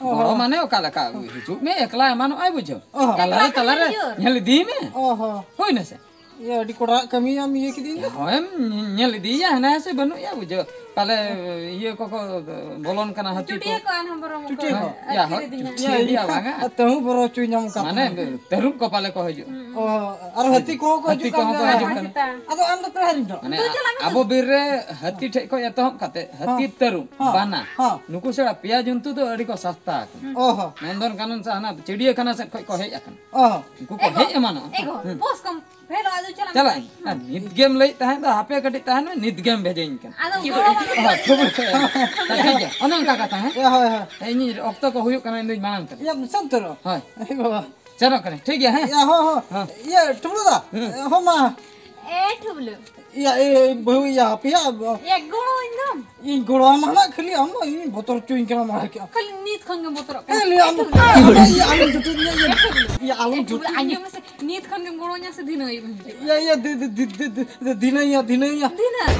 ᱚ᱾ ᱜᱚᱲᱚ ᱢᱟᱱᱮ ᱚᱠᱟ ᱞᱮᱠᱟ? ᱦᱤᱡᱩᱜ ᱢᱮ, ᱮᱠᱞᱟ ᱮᱢᱟᱱᱚᱜ ᱟᱭ ᱵᱩᱡᱷᱟᱹᱣ᱾ ᱚ᱾ ᱛᱟᱞᱟᱨᱮ, ᱮᱠᱞᱟ ᱛᱟᱞᱟᱨᱮ ᱛᱟᱦᱮᱸ ᱵᱩᱡᱷᱟᱹᱣ᱾ ᱧᱮᱞ ᱤᱫᱤᱭ ᱢᱮ᱾ ᱚ ᱦᱚᱸ᱾ ᱦᱩᱭ ᱱᱟ ᱥᱮ? ᱤᱭᱟᱹ, ᱟᱹᱰᱤ ᱠᱚᱲᱟᱣᱟᱜ ᱠᱟᱹᱢᱤᱭᱟᱢ ᱤᱭᱟᱹ ᱠᱤᱫᱤᱧ ᱫᱚ᱾ ᱦᱳᱭᱮᱢ ᱧᱮᱞ ᱤᱫᱤᱭᱮᱭᱟ, ᱦᱮᱱᱟᱭᱟ ᱥᱮ ᱵᱟᱹᱱᱩᱜ ᱮᱭᱟ, ᱵᱩᱡᱷᱟᱹᱣ᱾ ᱯᱟᱞᱮ ᱤᱭᱟᱹ ᱠᱚᱠᱚ ᱵᱚᱞᱚᱱ ᱠᱟᱱᱟ, ᱦᱟᱹᱛᱤ ᱠᱚ᱾ ᱪᱩᱴᱤᱭᱟᱹ ᱠᱚ ᱟᱨᱦᱚᱸ ᱵᱚᱨᱚᱝ ᱪᱩᱴᱤᱭᱟᱹ ᱠᱚ᱾ ᱠᱚ᱾ ᱭᱟ, ᱟᱹᱛᱠᱤᱨ ᱦᱳᱭ, ᱤᱫᱤᱧᱟ᱾ ᱪᱩᱴᱤᱭᱟᱹ ᱤᱫᱤᱭᱟ, ᱵᱟᱝᱟ? ᱟᱨ ᱛᱟᱹᱦᱩ ᱵᱚᱨᱚ ᱦᱚᱪᱚᱧᱟᱢ ᱠᱟᱱ ᱢᱟᱱᱮ, ᱛᱟᱦᱮᱸ᱾ ᱛᱟᱹᱨᱩᱵ ᱠᱚ ᱯᱟᱞᱮ ᱠᱚ ᱦᱤᱡᱩᱜ᱾ ᱚ, ᱟᱨ ᱦᱟᱹᱛᱤ ᱠᱚᱦᱚᱸ ᱠᱚ ᱦᱟᱹᱛᱤ ᱦᱤᱡᱩᱜ ᱠᱟᱱ ᱠᱚᱦᱚᱸ ᱠᱚ ᱜᱮᱭᱟ᱾ ᱦᱤᱡᱩᱜ ᱠᱟᱱᱟ᱾ ᱟᱫᱚ ᱟᱢ ᱫᱚ ᱯᱮᱲᱟ ᱦᱤᱨᱤᱧ ᱫᱚ᱾ ᱢᱟᱱᱮ, ᱫᱩ ᱪᱟᱞᱟᱜ ᱢᱮ᱾ ᱟᱵᱚ ᱵᱤᱨ ᱨᱮ ᱦᱟᱹᱛᱤ ᱴᱷᱮᱡ ᱠᱷᱚᱡ ᱮᱛᱚᱦᱚᱵ ᱠᱟᱛᱮ, ᱦᱟᱹᱛᱤ, ᱦᱚᱸ᱾ ᱛᱟᱹᱨᱩᱵ, ᱦᱚᱸ᱾ ᱵᱟᱱᱟ, ᱦᱚᱸ᱾ ᱱᱩᱠᱩ ᱪᱷᱟᱲᱟ ᱯᱮᱭᱟ ᱡᱚᱱᱛᱩ ᱫᱚ ᱟᱹᱰᱤ ᱠᱚ ᱥᱟᱥᱛᱟ ᱟᱠᱟᱱᱟ᱾ ᱚ ᱦᱚᱸ᱾ ᱱᱚᱱᱫᱚᱱ ᱠᱟᱱᱚᱱ ᱥᱮ ᱦᱟᱱᱟ ᱪᱤᱲᱤᱭᱟᱹᱠᱷᱟᱱᱟ ᱥᱮᱫ ᱠᱷᱚᱡ ᱠᱚ ᱦᱮᱡ ᱟᱠᱟᱱᱟ᱾ ᱚ ᱦᱚᱸ᱾ ᱩᱱᱠᱩ ᱠᱚ ᱮᱜᱳ, ᱦᱮᱡ ᱮᱢᱟᱱᱚᱜᱼᱟ᱾ ᱮᱜᱳ, ᱦᱩᱸ᱾ ᱵᱚᱥ ᱠᱚᱢ᱾ ᱦᱮᱞᱳ, ᱟᱫᱚ ᱪᱟᱞᱟᱜ ᱢᱮ᱾ ᱪᱟᱞᱟᱜ ᱟᱹᱧ᱾ ᱟᱨ ᱱᱤᱛ ᱜᱮᱢ ᱞᱟᱹᱭᱮᱫ ᱛᱟᱦᱮᱸᱫ ᱫᱚ, ᱦᱟᱯᱮ ᱠᱟᱹᱴᱤᱡ ᱛᱟᱦᱮᱱ ᱢᱮ, ᱱᱤᱛ ᱜᱮᱢ ᱵᱷᱮᱡᱟᱧ ᱠᱟᱱᱟ᱾ ᱟᱫᱚ ᱜᱚᱲᱚ ᱵᱟᱵᱟ ᱦᱳᱭ, ᱴᱷᱤᱠ ᱜᱮᱭᱟ᱾ ᱦᱮᱸ, ᱴᱷᱤᱠ ᱜᱮᱭᱟ᱾ ᱚᱱᱮ ᱚᱱᱠᱟ ᱠᱟᱛᱷᱟ, ᱦᱮᱸ? ᱦᱳᱭ, ᱦᱳᱭ, ᱦᱳᱭ᱾ ᱦᱮᱸ, ᱤᱧᱤᱧ ᱚᱠᱛᱚ ᱠᱚ ᱦᱩᱭᱩᱜ ᱠᱟᱱᱟ, ᱤᱧ ᱫᱩᱧ ᱢᱟᱲᱟᱝ ᱠᱟᱱᱟ᱾ ᱭᱟ, ᱥᱟᱱᱛᱚᱨᱚ᱾ ᱦᱳᱭ᱾ ᱮ ᱵᱟᱵᱟ᱾ ᱪᱟᱞᱟᱜ ᱠᱟᱱᱟ, ᱴᱷᱤᱠ ᱜᱮᱭᱟ, ᱦᱮᱸ? ᱭᱟ, ᱦᱚᱸ, ᱦᱚᱸ᱾ ᱦᱮᱸ᱾ ᱤᱭᱟᱹ, ᱴᱩᱵᱞᱩ ᱫᱟ᱾ ᱦᱮᱸ᱾ ᱦᱚᱸ ᱢᱟ᱾ ᱮ ᱴᱩᱵᱞᱩ᱾ ᱭᱟ, ᱮ, ᱮ, ᱵᱟᱹᱦᱩ, ᱭᱟ, ᱟᱯᱮᱭᱟ, ᱭᱟ, ᱜᱚᱲᱚ ᱤᱧ ᱫᱚ᱾ ᱤᱧ ᱜᱚᱲᱚ ᱟᱢᱟ ᱱᱟᱜ, ᱠᱷᱟᱹᱞᱤ ᱟᱢ ᱫᱚ ᱤᱧ ᱵᱚᱛᱚᱨ ᱦᱚᱪᱚᱧ ᱠᱟᱱᱟ ᱢᱟᱲᱟᱝ ᱠᱮᱜᱼᱟ᱾ ᱠᱷᱟᱹᱞᱤ ᱱᱤᱛ ᱠᱷᱚᱱ ᱜᱮᱢ ᱵᱚᱛᱚᱨᱚᱜ ᱠᱟᱱᱟ᱾ ᱮ, ᱞᱟᱹᱭ ᱟᱢ, ᱮ ᱴᱩᱵᱞᱩ᱾ ᱟᱢ ᱫᱚ ᱤᱭᱟᱹ, ᱟᱞᱚᱢ ᱡᱚᱴᱮᱫ ᱤᱧᱟ, ᱤᱭᱟᱹ, ᱤᱭᱟᱹ, ᱟᱞᱚᱢ ᱮ ᱴᱩᱵᱞᱩ, ᱡᱚᱴᱮᱫ ᱤᱧᱟ᱾ ᱟᱸᱡᱚᱢ ᱢᱮᱥᱮ, ᱱᱤᱛ ᱠᱷᱚᱱ ᱜᱮᱢ ᱜᱚᱲᱚ ᱤᱧᱟ ᱥᱮ ᱫᱷᱤᱱᱟᱹᱝ ᱟᱹᱭᱩᱵ ᱮᱢ ᱦᱤᱡᱩᱜᱼᱟ? ᱤᱭᱟᱹ, ᱤᱭᱟᱹ, ᱫᱤ-, ᱫᱤ-, ᱫᱤ-, ᱫᱤ-, ᱫᱤ-, ᱫᱤᱱᱟᱹᱧ ᱭᱟ, ᱫᱤᱱᱟᱹᱧ ᱭᱟ᱾ ᱫᱷᱤᱱᱟᱹᱝ?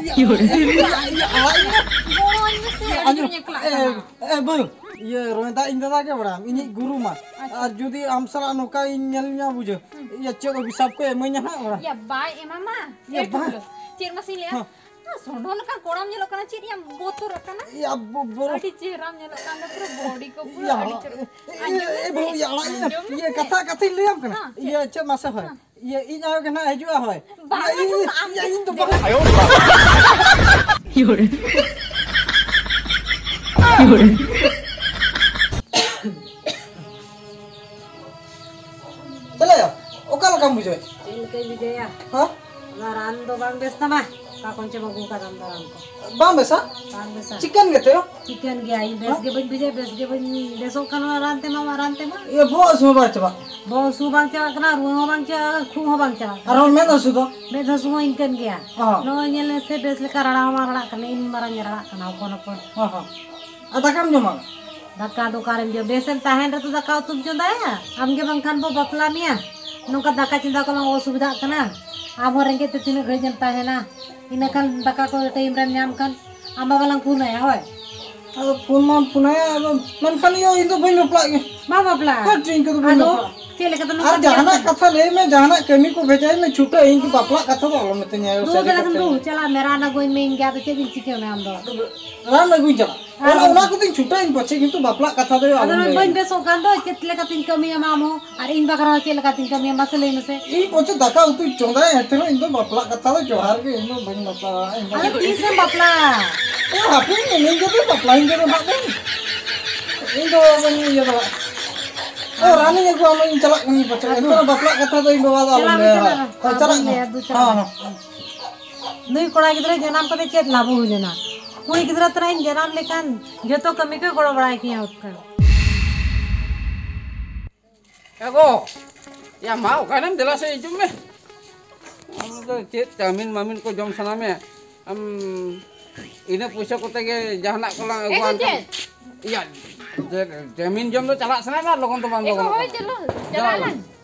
ᱤᱭᱟᱹ, ᱤᱭᱟᱹ, ᱤᱭᱟᱹ, ᱟᱲᱟᱜ ᱤᱧ ᱢᱮ᱾ ᱜᱚᱲᱚ ᱟᱹᱧ ᱢᱮᱥᱮ, ᱤᱭᱟᱹ, ᱟᱹᱰᱤ ᱟᱸᱡᱚᱢ, ᱡᱳᱨᱤᱧ ᱮᱠᱞᱟᱜ ᱮ, ᱠᱟᱱᱟ᱾ ᱮ, ᱵᱟᱹᱦᱩ, ᱤᱭᱟᱹ, ᱨᱚᱭ ᱫᱟ ᱤᱧ ᱫᱟᱫᱟ ᱜᱮ ᱵᱟᱲᱟᱭᱟᱢ, ᱤᱧᱤᱡ ᱜᱩᱨᱩ ᱢᱟ᱾ ᱟᱪᱪᱷᱟ᱾ ᱟᱨ ᱡᱩᱫᱤ ᱟᱢ ᱥᱟᱞᱟᱜ ᱱᱚᱝᱠᱟᱧ ᱧᱮᱞ ᱧᱟᱢᱟ ᱵᱩᱡᱷᱟᱹᱣ, ᱦᱩᱸ᱾ ᱤᱭᱟᱹ, ᱪᱮᱫ ᱚᱵᱷᱤᱥᱟᱯ ᱠᱚ ᱮᱢᱟᱹᱧᱟ ᱦᱟᱸᱜ ᱵᱟᱲᱟ᱾ ᱭᱟ, ᱵᱟᱭ ᱮᱢᱟᱢᱟ᱾ ᱭᱟ, ᱮ ᱵᱟᱝ᱾ ᱴᱩᱵᱞᱩ, ᱪᱮᱫ ᱢᱟᱥᱮᱧ ᱞᱟᱹᱭᱟ? ᱦᱮᱸ᱾ ᱥᱚᱰᱚ ᱞᱮᱠᱟᱱ ᱠᱚᱲᱟᱢ ᱧᱮᱞᱚᱜ ᱠᱟᱱᱟ, ᱪᱮᱫ ᱭᱟᱢ ᱵᱚᱛᱚᱨᱚᱜ ᱠᱟᱱᱟ? ᱭᱟ, ᱵᱚ-, ᱵᱚᱨᱚ-, ᱟᱹᱰᱤ ᱪᱮᱦᱨᱟᱢ ᱧᱮᱞᱚᱜ ᱠᱟᱱ ᱫᱚ, ᱯᱩᱨᱟᱹ ᱵᱚᱰᱤ ᱠᱚ ᱯᱩᱨᱟᱹ ᱭᱟ, ᱟᱹᱰᱤ ᱪᱮᱦᱨᱟ᱾ ᱮ, ᱟᱸᱡᱚᱢ ᱮ, ᱢᱮᱥᱮ, ᱵᱟᱹᱦᱩ, ᱭᱟ, ᱟᱲᱟᱜ ᱤᱧ ᱢᱮ᱾ ᱟᱸᱡᱚᱢ ᱭᱟ, ᱢᱮᱥᱮ᱾ ᱠᱟᱛᱷᱟ, ᱠᱟᱛᱷᱟᱧ ᱞᱟᱹᱭᱟᱢ ᱠᱟᱱᱟ᱾ ᱦᱮᱸ, ᱪᱮᱫ? ᱭᱟ, ᱪᱮᱫ ᱢᱟᱥᱮ ᱦᱳᱭ? ᱦᱮᱸ᱾ ᱭᱟ, ᱤᱧ ᱟᱭᱳ ᱜᱮ ᱱᱟᱦᱟᱜ ᱦᱤᱡᱩᱜᱼᱟ ᱦᱳᱭ᱾ ᱵᱟᱝ, ᱭᱟ, ᱤᱧ, ᱟᱢ ᱫᱚ ᱭᱟ, ᱤᱧ ᱫᱚ ᱵᱟᱝ᱾ ᱟᱭᱳ ᱵᱟᱵᱟ᱾ ᱭᱳᱨᱮ᱾ ᱭᱳᱨᱮ᱾ ᱪᱮᱫ ᱞᱮᱠᱟ? ᱚᱠᱟ ᱞᱮᱠᱟᱢ ᱵᱩᱡᱷᱟᱹᱣᱮᱫ? ᱪᱮᱫ ᱞᱮᱠᱟᱧ ᱵᱩᱡᱷᱟᱹᱣᱟ? ᱦᱮᱸ? ᱚᱱᱟ ᱨᱟᱱ ᱫᱚ ᱵᱟᱝ ᱵᱮᱥ ᱛᱟᱢᱟ᱾ ᱚᱠᱟ ᱠᱷᱚᱱ ᱪᱚᱢ ᱟᱹᱜᱩ ᱠᱟᱫᱟ ᱟᱢ ᱫᱚ ᱨᱟᱱ ᱠᱚ? ᱵᱟᱝ ᱵᱮᱥᱟ? ᱵᱟᱝ ᱵᱮᱥᱟ᱾ ᱪᱤᱠᱟᱹᱱ ᱜᱮᱛᱮ? ᱪᱤᱠᱟᱹᱱ ᱜᱮᱭᱟ, ᱤᱧ ᱵᱮᱥ ᱦᱮᱸ? ᱜᱮ ᱵᱟᱹᱧ ᱵᱩᱡᱷᱟᱹᱣ, ᱵᱮᱥ ᱜᱮ ᱵᱟᱹᱧ ᱵᱮᱥᱚᱜ ᱠᱟᱱᱟ ᱚᱱᱟ ᱨᱟᱱ ᱛᱮᱢᱟ, ᱚᱱᱟ ᱨᱟᱱ ᱛᱮᱢᱟ᱾ ᱤᱭᱟᱹ, ᱵᱚᱦᱚᱜ ᱦᱟᱹᱥᱩ ᱦᱚᱸ ᱵᱟᱝ ᱪᱟᱵᱟᱜ? ᱵᱚᱦᱚᱜ ᱦᱟᱹᱥᱩ ᱦᱚᱸ ᱵᱟᱝ ᱪᱟᱵᱟᱜ ᱠᱟᱱᱟ, ᱨᱩᱣᱟᱹ ᱦᱚᱸ ᱵᱟᱝ ᱪᱟᱵᱟᱜ ᱠᱟᱱᱟ, ᱠᱷᱩᱜ ᱦᱚᱸ ᱵᱟᱝ ᱪᱟᱵᱟᱜ ᱠᱟᱱᱟ᱾ ᱟᱨᱦᱚᱸ ᱢᱮᱫ ᱦᱟᱹᱥᱩ ᱫᱚ? ᱢᱮᱫ ᱦᱟᱹᱥᱩ ᱦᱚᱸ ᱤᱱᱠᱟᱹᱱ ᱜᱮᱭᱟ᱾ ᱦᱚᱸ᱾ ᱱᱚᱜᱼᱚᱭ ᱧᱮᱞ ᱢᱮᱥᱮ, ᱵᱮᱥ ᱞᱮᱠᱟ ᱨᱟᱲᱟ ᱦᱚᱸ ᱵᱟᱝ ᱨᱟᱲᱟᱜ ᱠᱟᱱᱟ, ᱤᱧ ᱢᱟᱨᱟᱝ ᱮ ᱨᱟᱲᱟᱜ ᱠᱟᱱᱟ ᱦᱚᱯᱚᱱ ᱦᱚᱯᱚᱱ᱾ ᱦᱚᱸ, ᱦᱚᱸ᱾ ᱟᱨ ᱫᱟᱠᱟᱢ ᱡᱚᱢᱟ? ᱫᱟᱠᱟ ᱫᱚ ᱚᱠᱟᱨᱮᱢ ᱡᱚᱢ? ᱵᱮᱥᱮᱢ ᱛᱟᱦᱮᱱ ᱨᱮᱛᱚ ᱫᱟᱠᱟ ᱩᱛᱩᱢ ᱪᱚᱸᱫᱟᱭᱟ᱾ ᱟᱢ ᱜᱮ ᱵᱟᱝᱠᱷᱟᱱ ᱵᱚ ᱵᱟᱯᱞᱟ ᱢᱮᱭᱟ᱾ ᱱᱚᱝᱠᱟ ᱫᱟᱠᱟ ᱪᱚᱸᱫᱟ ᱠᱚᱞᱟᱝ ᱚᱥᱩᱵᱤᱫᱷᱟᱜ ᱠᱟᱱᱟ᱾ ᱟᱢ ᱦᱚᱸ ᱨᱮᱸᱜᱮᱡ ᱛᱮ ᱛᱤᱱᱟᱹᱜ ᱜᱷᱟᱹᱲᱤᱡ ᱮᱢ ᱛᱟᱦᱮᱱᱟ? ᱤᱱᱟᱹ ᱠᱷᱟᱱ ᱫᱟᱠᱟ ᱠᱚ ᱴᱟᱭᱤᱢ ᱨᱮᱢ ᱧᱟᱢ ᱠᱷᱟᱱ ᱟᱢ ᱵᱟᱵᱟ ᱞᱟᱝ ᱯᱷᱳᱱ ᱟᱭᱟ, ᱦᱳᱭ᱾ ᱟᱫᱚ ᱯᱷᱳᱱ ᱢᱟᱢ ᱯᱷᱳᱱ ᱟᱭᱟ, ᱟᱫᱚ ᱢᱮᱱᱠᱷᱟᱱ ᱤᱭᱟᱹ, ᱤᱧ ᱫᱚ ᱵᱟᱹᱧ ᱵᱟᱯᱞᱟᱜ ᱜᱮ᱾ ᱵᱟᱝ ᱵᱟᱯᱞᱟ᱾ ᱦᱟᱴ, ᱤᱧ ᱠᱚᱫᱚ ᱵᱟᱹᱧ ᱟᱫᱚ ᱵᱟᱯᱞᱟᱜᱼᱟ᱾ ᱪᱮᱫ ᱞᱮᱠᱟᱛᱮ ᱱᱚᱝᱠᱟ ᱟᱨ ᱡᱟᱦᱟᱱᱟᱜ ᱠᱟᱛᱷᱟ ᱞᱟᱹᱭ ᱢᱮ, ᱡᱟᱦᱟᱱᱟᱜ ᱠᱟᱹᱢᱤ ᱠᱚ ᱵᱷᱮᱡᱟᱭ ᱢᱮ, ᱪᱷᱩᱴᱟᱹ, ᱤᱧ ᱠᱚ ᱵᱟᱯᱞᱟᱜ ᱠᱟᱛᱷᱟ ᱫᱚ ᱟᱞᱚᱢ ᱢᱤᱛᱟᱹᱧᱟ᱾ ᱫᱩ ᱥᱟᱹᱨᱤ ᱵᱮᱞᱟ ᱠᱷᱟᱱ ᱠᱟᱛᱷᱟ ᱫᱩ ᱠᱟᱱᱟ᱾ ᱪᱟᱞᱟᱜ ᱢᱮ, ᱨᱟᱱ ᱟᱹᱜᱩᱭ ᱢᱮ, ᱤᱧ ᱜᱮ ᱟᱫᱚ ᱪᱮᱫ ᱤᱧ ᱪᱤᱠᱟᱹᱭ ᱢᱮ ᱟᱢ ᱫᱚ? ᱟᱫᱚ ᱨᱟᱱ ᱟᱹᱜᱩᱧ ᱪᱟᱞᱟᱜ᱾ ᱟᱨ ᱚᱱᱟ, ᱚᱱᱟ ᱠᱚᱫᱚᱧ ᱪᱷᱩᱴᱟᱹᱜ ᱤᱧ ᱯᱟᱪᱷᱮ, ᱠᱤᱱᱛᱩ ᱵᱟᱯᱞᱟᱜ ᱠᱟᱛᱷᱟ ᱫᱚ ᱟᱫᱚ ᱟᱞᱚᱢ ᱱᱚᱜᱼᱚᱭ ᱞᱟᱹᱭᱟ᱾ ᱵᱟᱹᱧ ᱵᱮᱥᱚᱜ ᱠᱟᱱ ᱫᱚ, ᱪᱮᱫ ᱞᱮᱠᱟᱛᱤᱧ ᱠᱟᱹᱢᱤᱭᱟ ᱢᱟ ᱟᱢ ᱦᱚᱸ? ᱟᱨ ᱤᱧ ᱵᱟᱠᱷᱨᱟ ᱦᱚᱸ ᱪᱮᱫ ᱞᱮᱠᱟᱛᱤᱧ ᱠᱟᱹᱢᱤᱭᱟ, ᱢᱟᱥᱮ ᱞᱟᱹᱭ ᱢᱮᱥᱮ᱾ ᱤᱧ ᱯᱟᱪᱷᱮ ᱫᱟᱠᱟ ᱩᱛᱩᱧ ᱪᱚᱸᱫᱟᱭᱟ, ᱮᱱᱛᱮ ᱨᱮᱦᱚᱸ ᱤᱧ ᱫᱚ ᱵᱟᱯᱞᱟᱜ ᱠᱟᱛᱷᱟ ᱫᱚ ᱡᱚᱦᱟᱨ ᱜᱮ, ᱤᱧ ᱫᱚ ᱵᱟᱹᱧ ᱵᱟᱯᱞᱟᱜᱼᱟ᱾ ᱤᱧ ᱫᱚ ᱟᱫᱚ ᱛᱤᱥᱮᱢ ᱵᱟᱯᱞᱟᱜᱼᱟ? ᱮ, ᱦᱟᱯᱮ, ᱢᱮᱱᱟᱹᱧ ᱜᱮ ᱫᱚ, ᱵᱟᱯᱞᱟᱧ ᱜᱮ ᱫᱚ ᱱᱟᱜ ᱫᱚ᱾ ᱤᱧ ᱫᱚ ᱵᱟᱹᱧ ᱤᱭᱟᱹ ᱫᱟᱲᱮᱭᱟᱜᱼᱟ᱾ ᱚ, ᱨᱟᱱᱤᱧ ᱟᱹᱜᱩ ᱟᱢᱟ, ᱤᱧ ᱪᱟᱞᱟᱜ ᱠᱟᱹᱱᱟᱹᱧ ᱯᱟᱪᱷᱮ᱾ ᱟᱹᱜᱩ᱾ ᱮᱱᱛᱮ ᱨᱮᱦᱚᱸ ᱵᱟᱯᱞᱟᱜ ᱠᱟᱛᱷᱟ ᱫᱚ ᱤᱧ ᱵᱟᱵᱟ ᱫᱚ ᱟᱞᱚᱢ ᱪᱟᱞᱟᱜ ᱢᱮ, ᱞᱟᱹᱭᱟ᱾ ᱪᱟᱞᱟᱜ ᱢᱮ᱾ ᱦᱳᱭ, ᱪᱟᱞᱟᱜ ᱟᱵᱚ ᱢᱮ᱾ ᱞᱟᱹᱭᱟ, ᱫᱩ ᱪᱟᱞᱟᱜ ᱦᱮᱸ, ᱢᱮ᱾ ᱦᱮᱸ᱾ ᱱᱩᱭ ᱠᱚᱲᱟ ᱜᱤᱫᱽᱨᱟᱹ ᱡᱟᱱᱟᱢ ᱠᱟᱛᱮ ᱪᱮᱫ ᱞᱟᱵᱷ ᱦᱩᱭ ᱞᱮᱱᱟ? ᱠᱩᱲᱤ ᱜᱤᱫᱽᱨᱟᱹ ᱛᱚᱨᱟᱧ ᱡᱟᱱᱟᱢ ᱞᱮᱠᱷᱟᱱ ᱡᱚᱛᱚ ᱠᱟᱹᱢᱤ ᱠᱚᱭ ᱜᱚᱲᱚ ᱵᱟᱲᱟᱭ ᱠᱤᱧᱟ ᱩᱛᱠᱟᱹ᱾ ᱮ ᱜᱚ, ᱭᱟ ᱢᱟ, ᱚᱠᱟᱭᱱᱟᱢ? ᱫᱮᱞᱟ ᱥᱮ ᱦᱤᱡᱩᱜ ᱢᱮ᱾ ᱟᱢ ᱫᱚ ᱪᱮᱫ ᱪᱟᱣᱢᱤᱱ ᱢᱟᱣᱢᱤᱱ ᱠᱚ ᱡᱚᱢ ᱥᱟᱱᱟ ᱢᱮᱭᱟ? ᱟᱢ ᱤᱱᱟᱹ ᱯᱚᱭᱥᱟ ᱠᱚᱛᱮ ᱜᱮ ᱡᱟᱦᱟᱱᱟᱜ ᱠᱚᱞᱟᱝ ᱮ ᱟᱹᱜᱩᱣᱟ᱾ ᱜᱚ, ᱪᱮᱫ? ᱤᱭᱟ, ᱪᱮᱫ ᱪᱟᱣᱢᱤᱱ ᱡᱚᱢ ᱫᱚ ᱪᱟᱞᱟᱜ ᱥᱟᱱᱟᱭᱮᱫ ᱢᱮᱭᱟ, ᱞᱚᱜᱚᱱ ᱫᱚ ᱵᱟᱝ ᱮ ᱜᱚ, ᱞᱚᱜᱚᱱᱚᱜ ᱦᱳᱭ, ᱠᱟᱱᱟ᱾ ᱪᱚᱞᱚ, ᱪᱟᱞᱟᱜ ᱪᱟᱞᱟᱜ ᱟᱞᱟᱝ᱾ ᱟᱞᱟᱝ᱾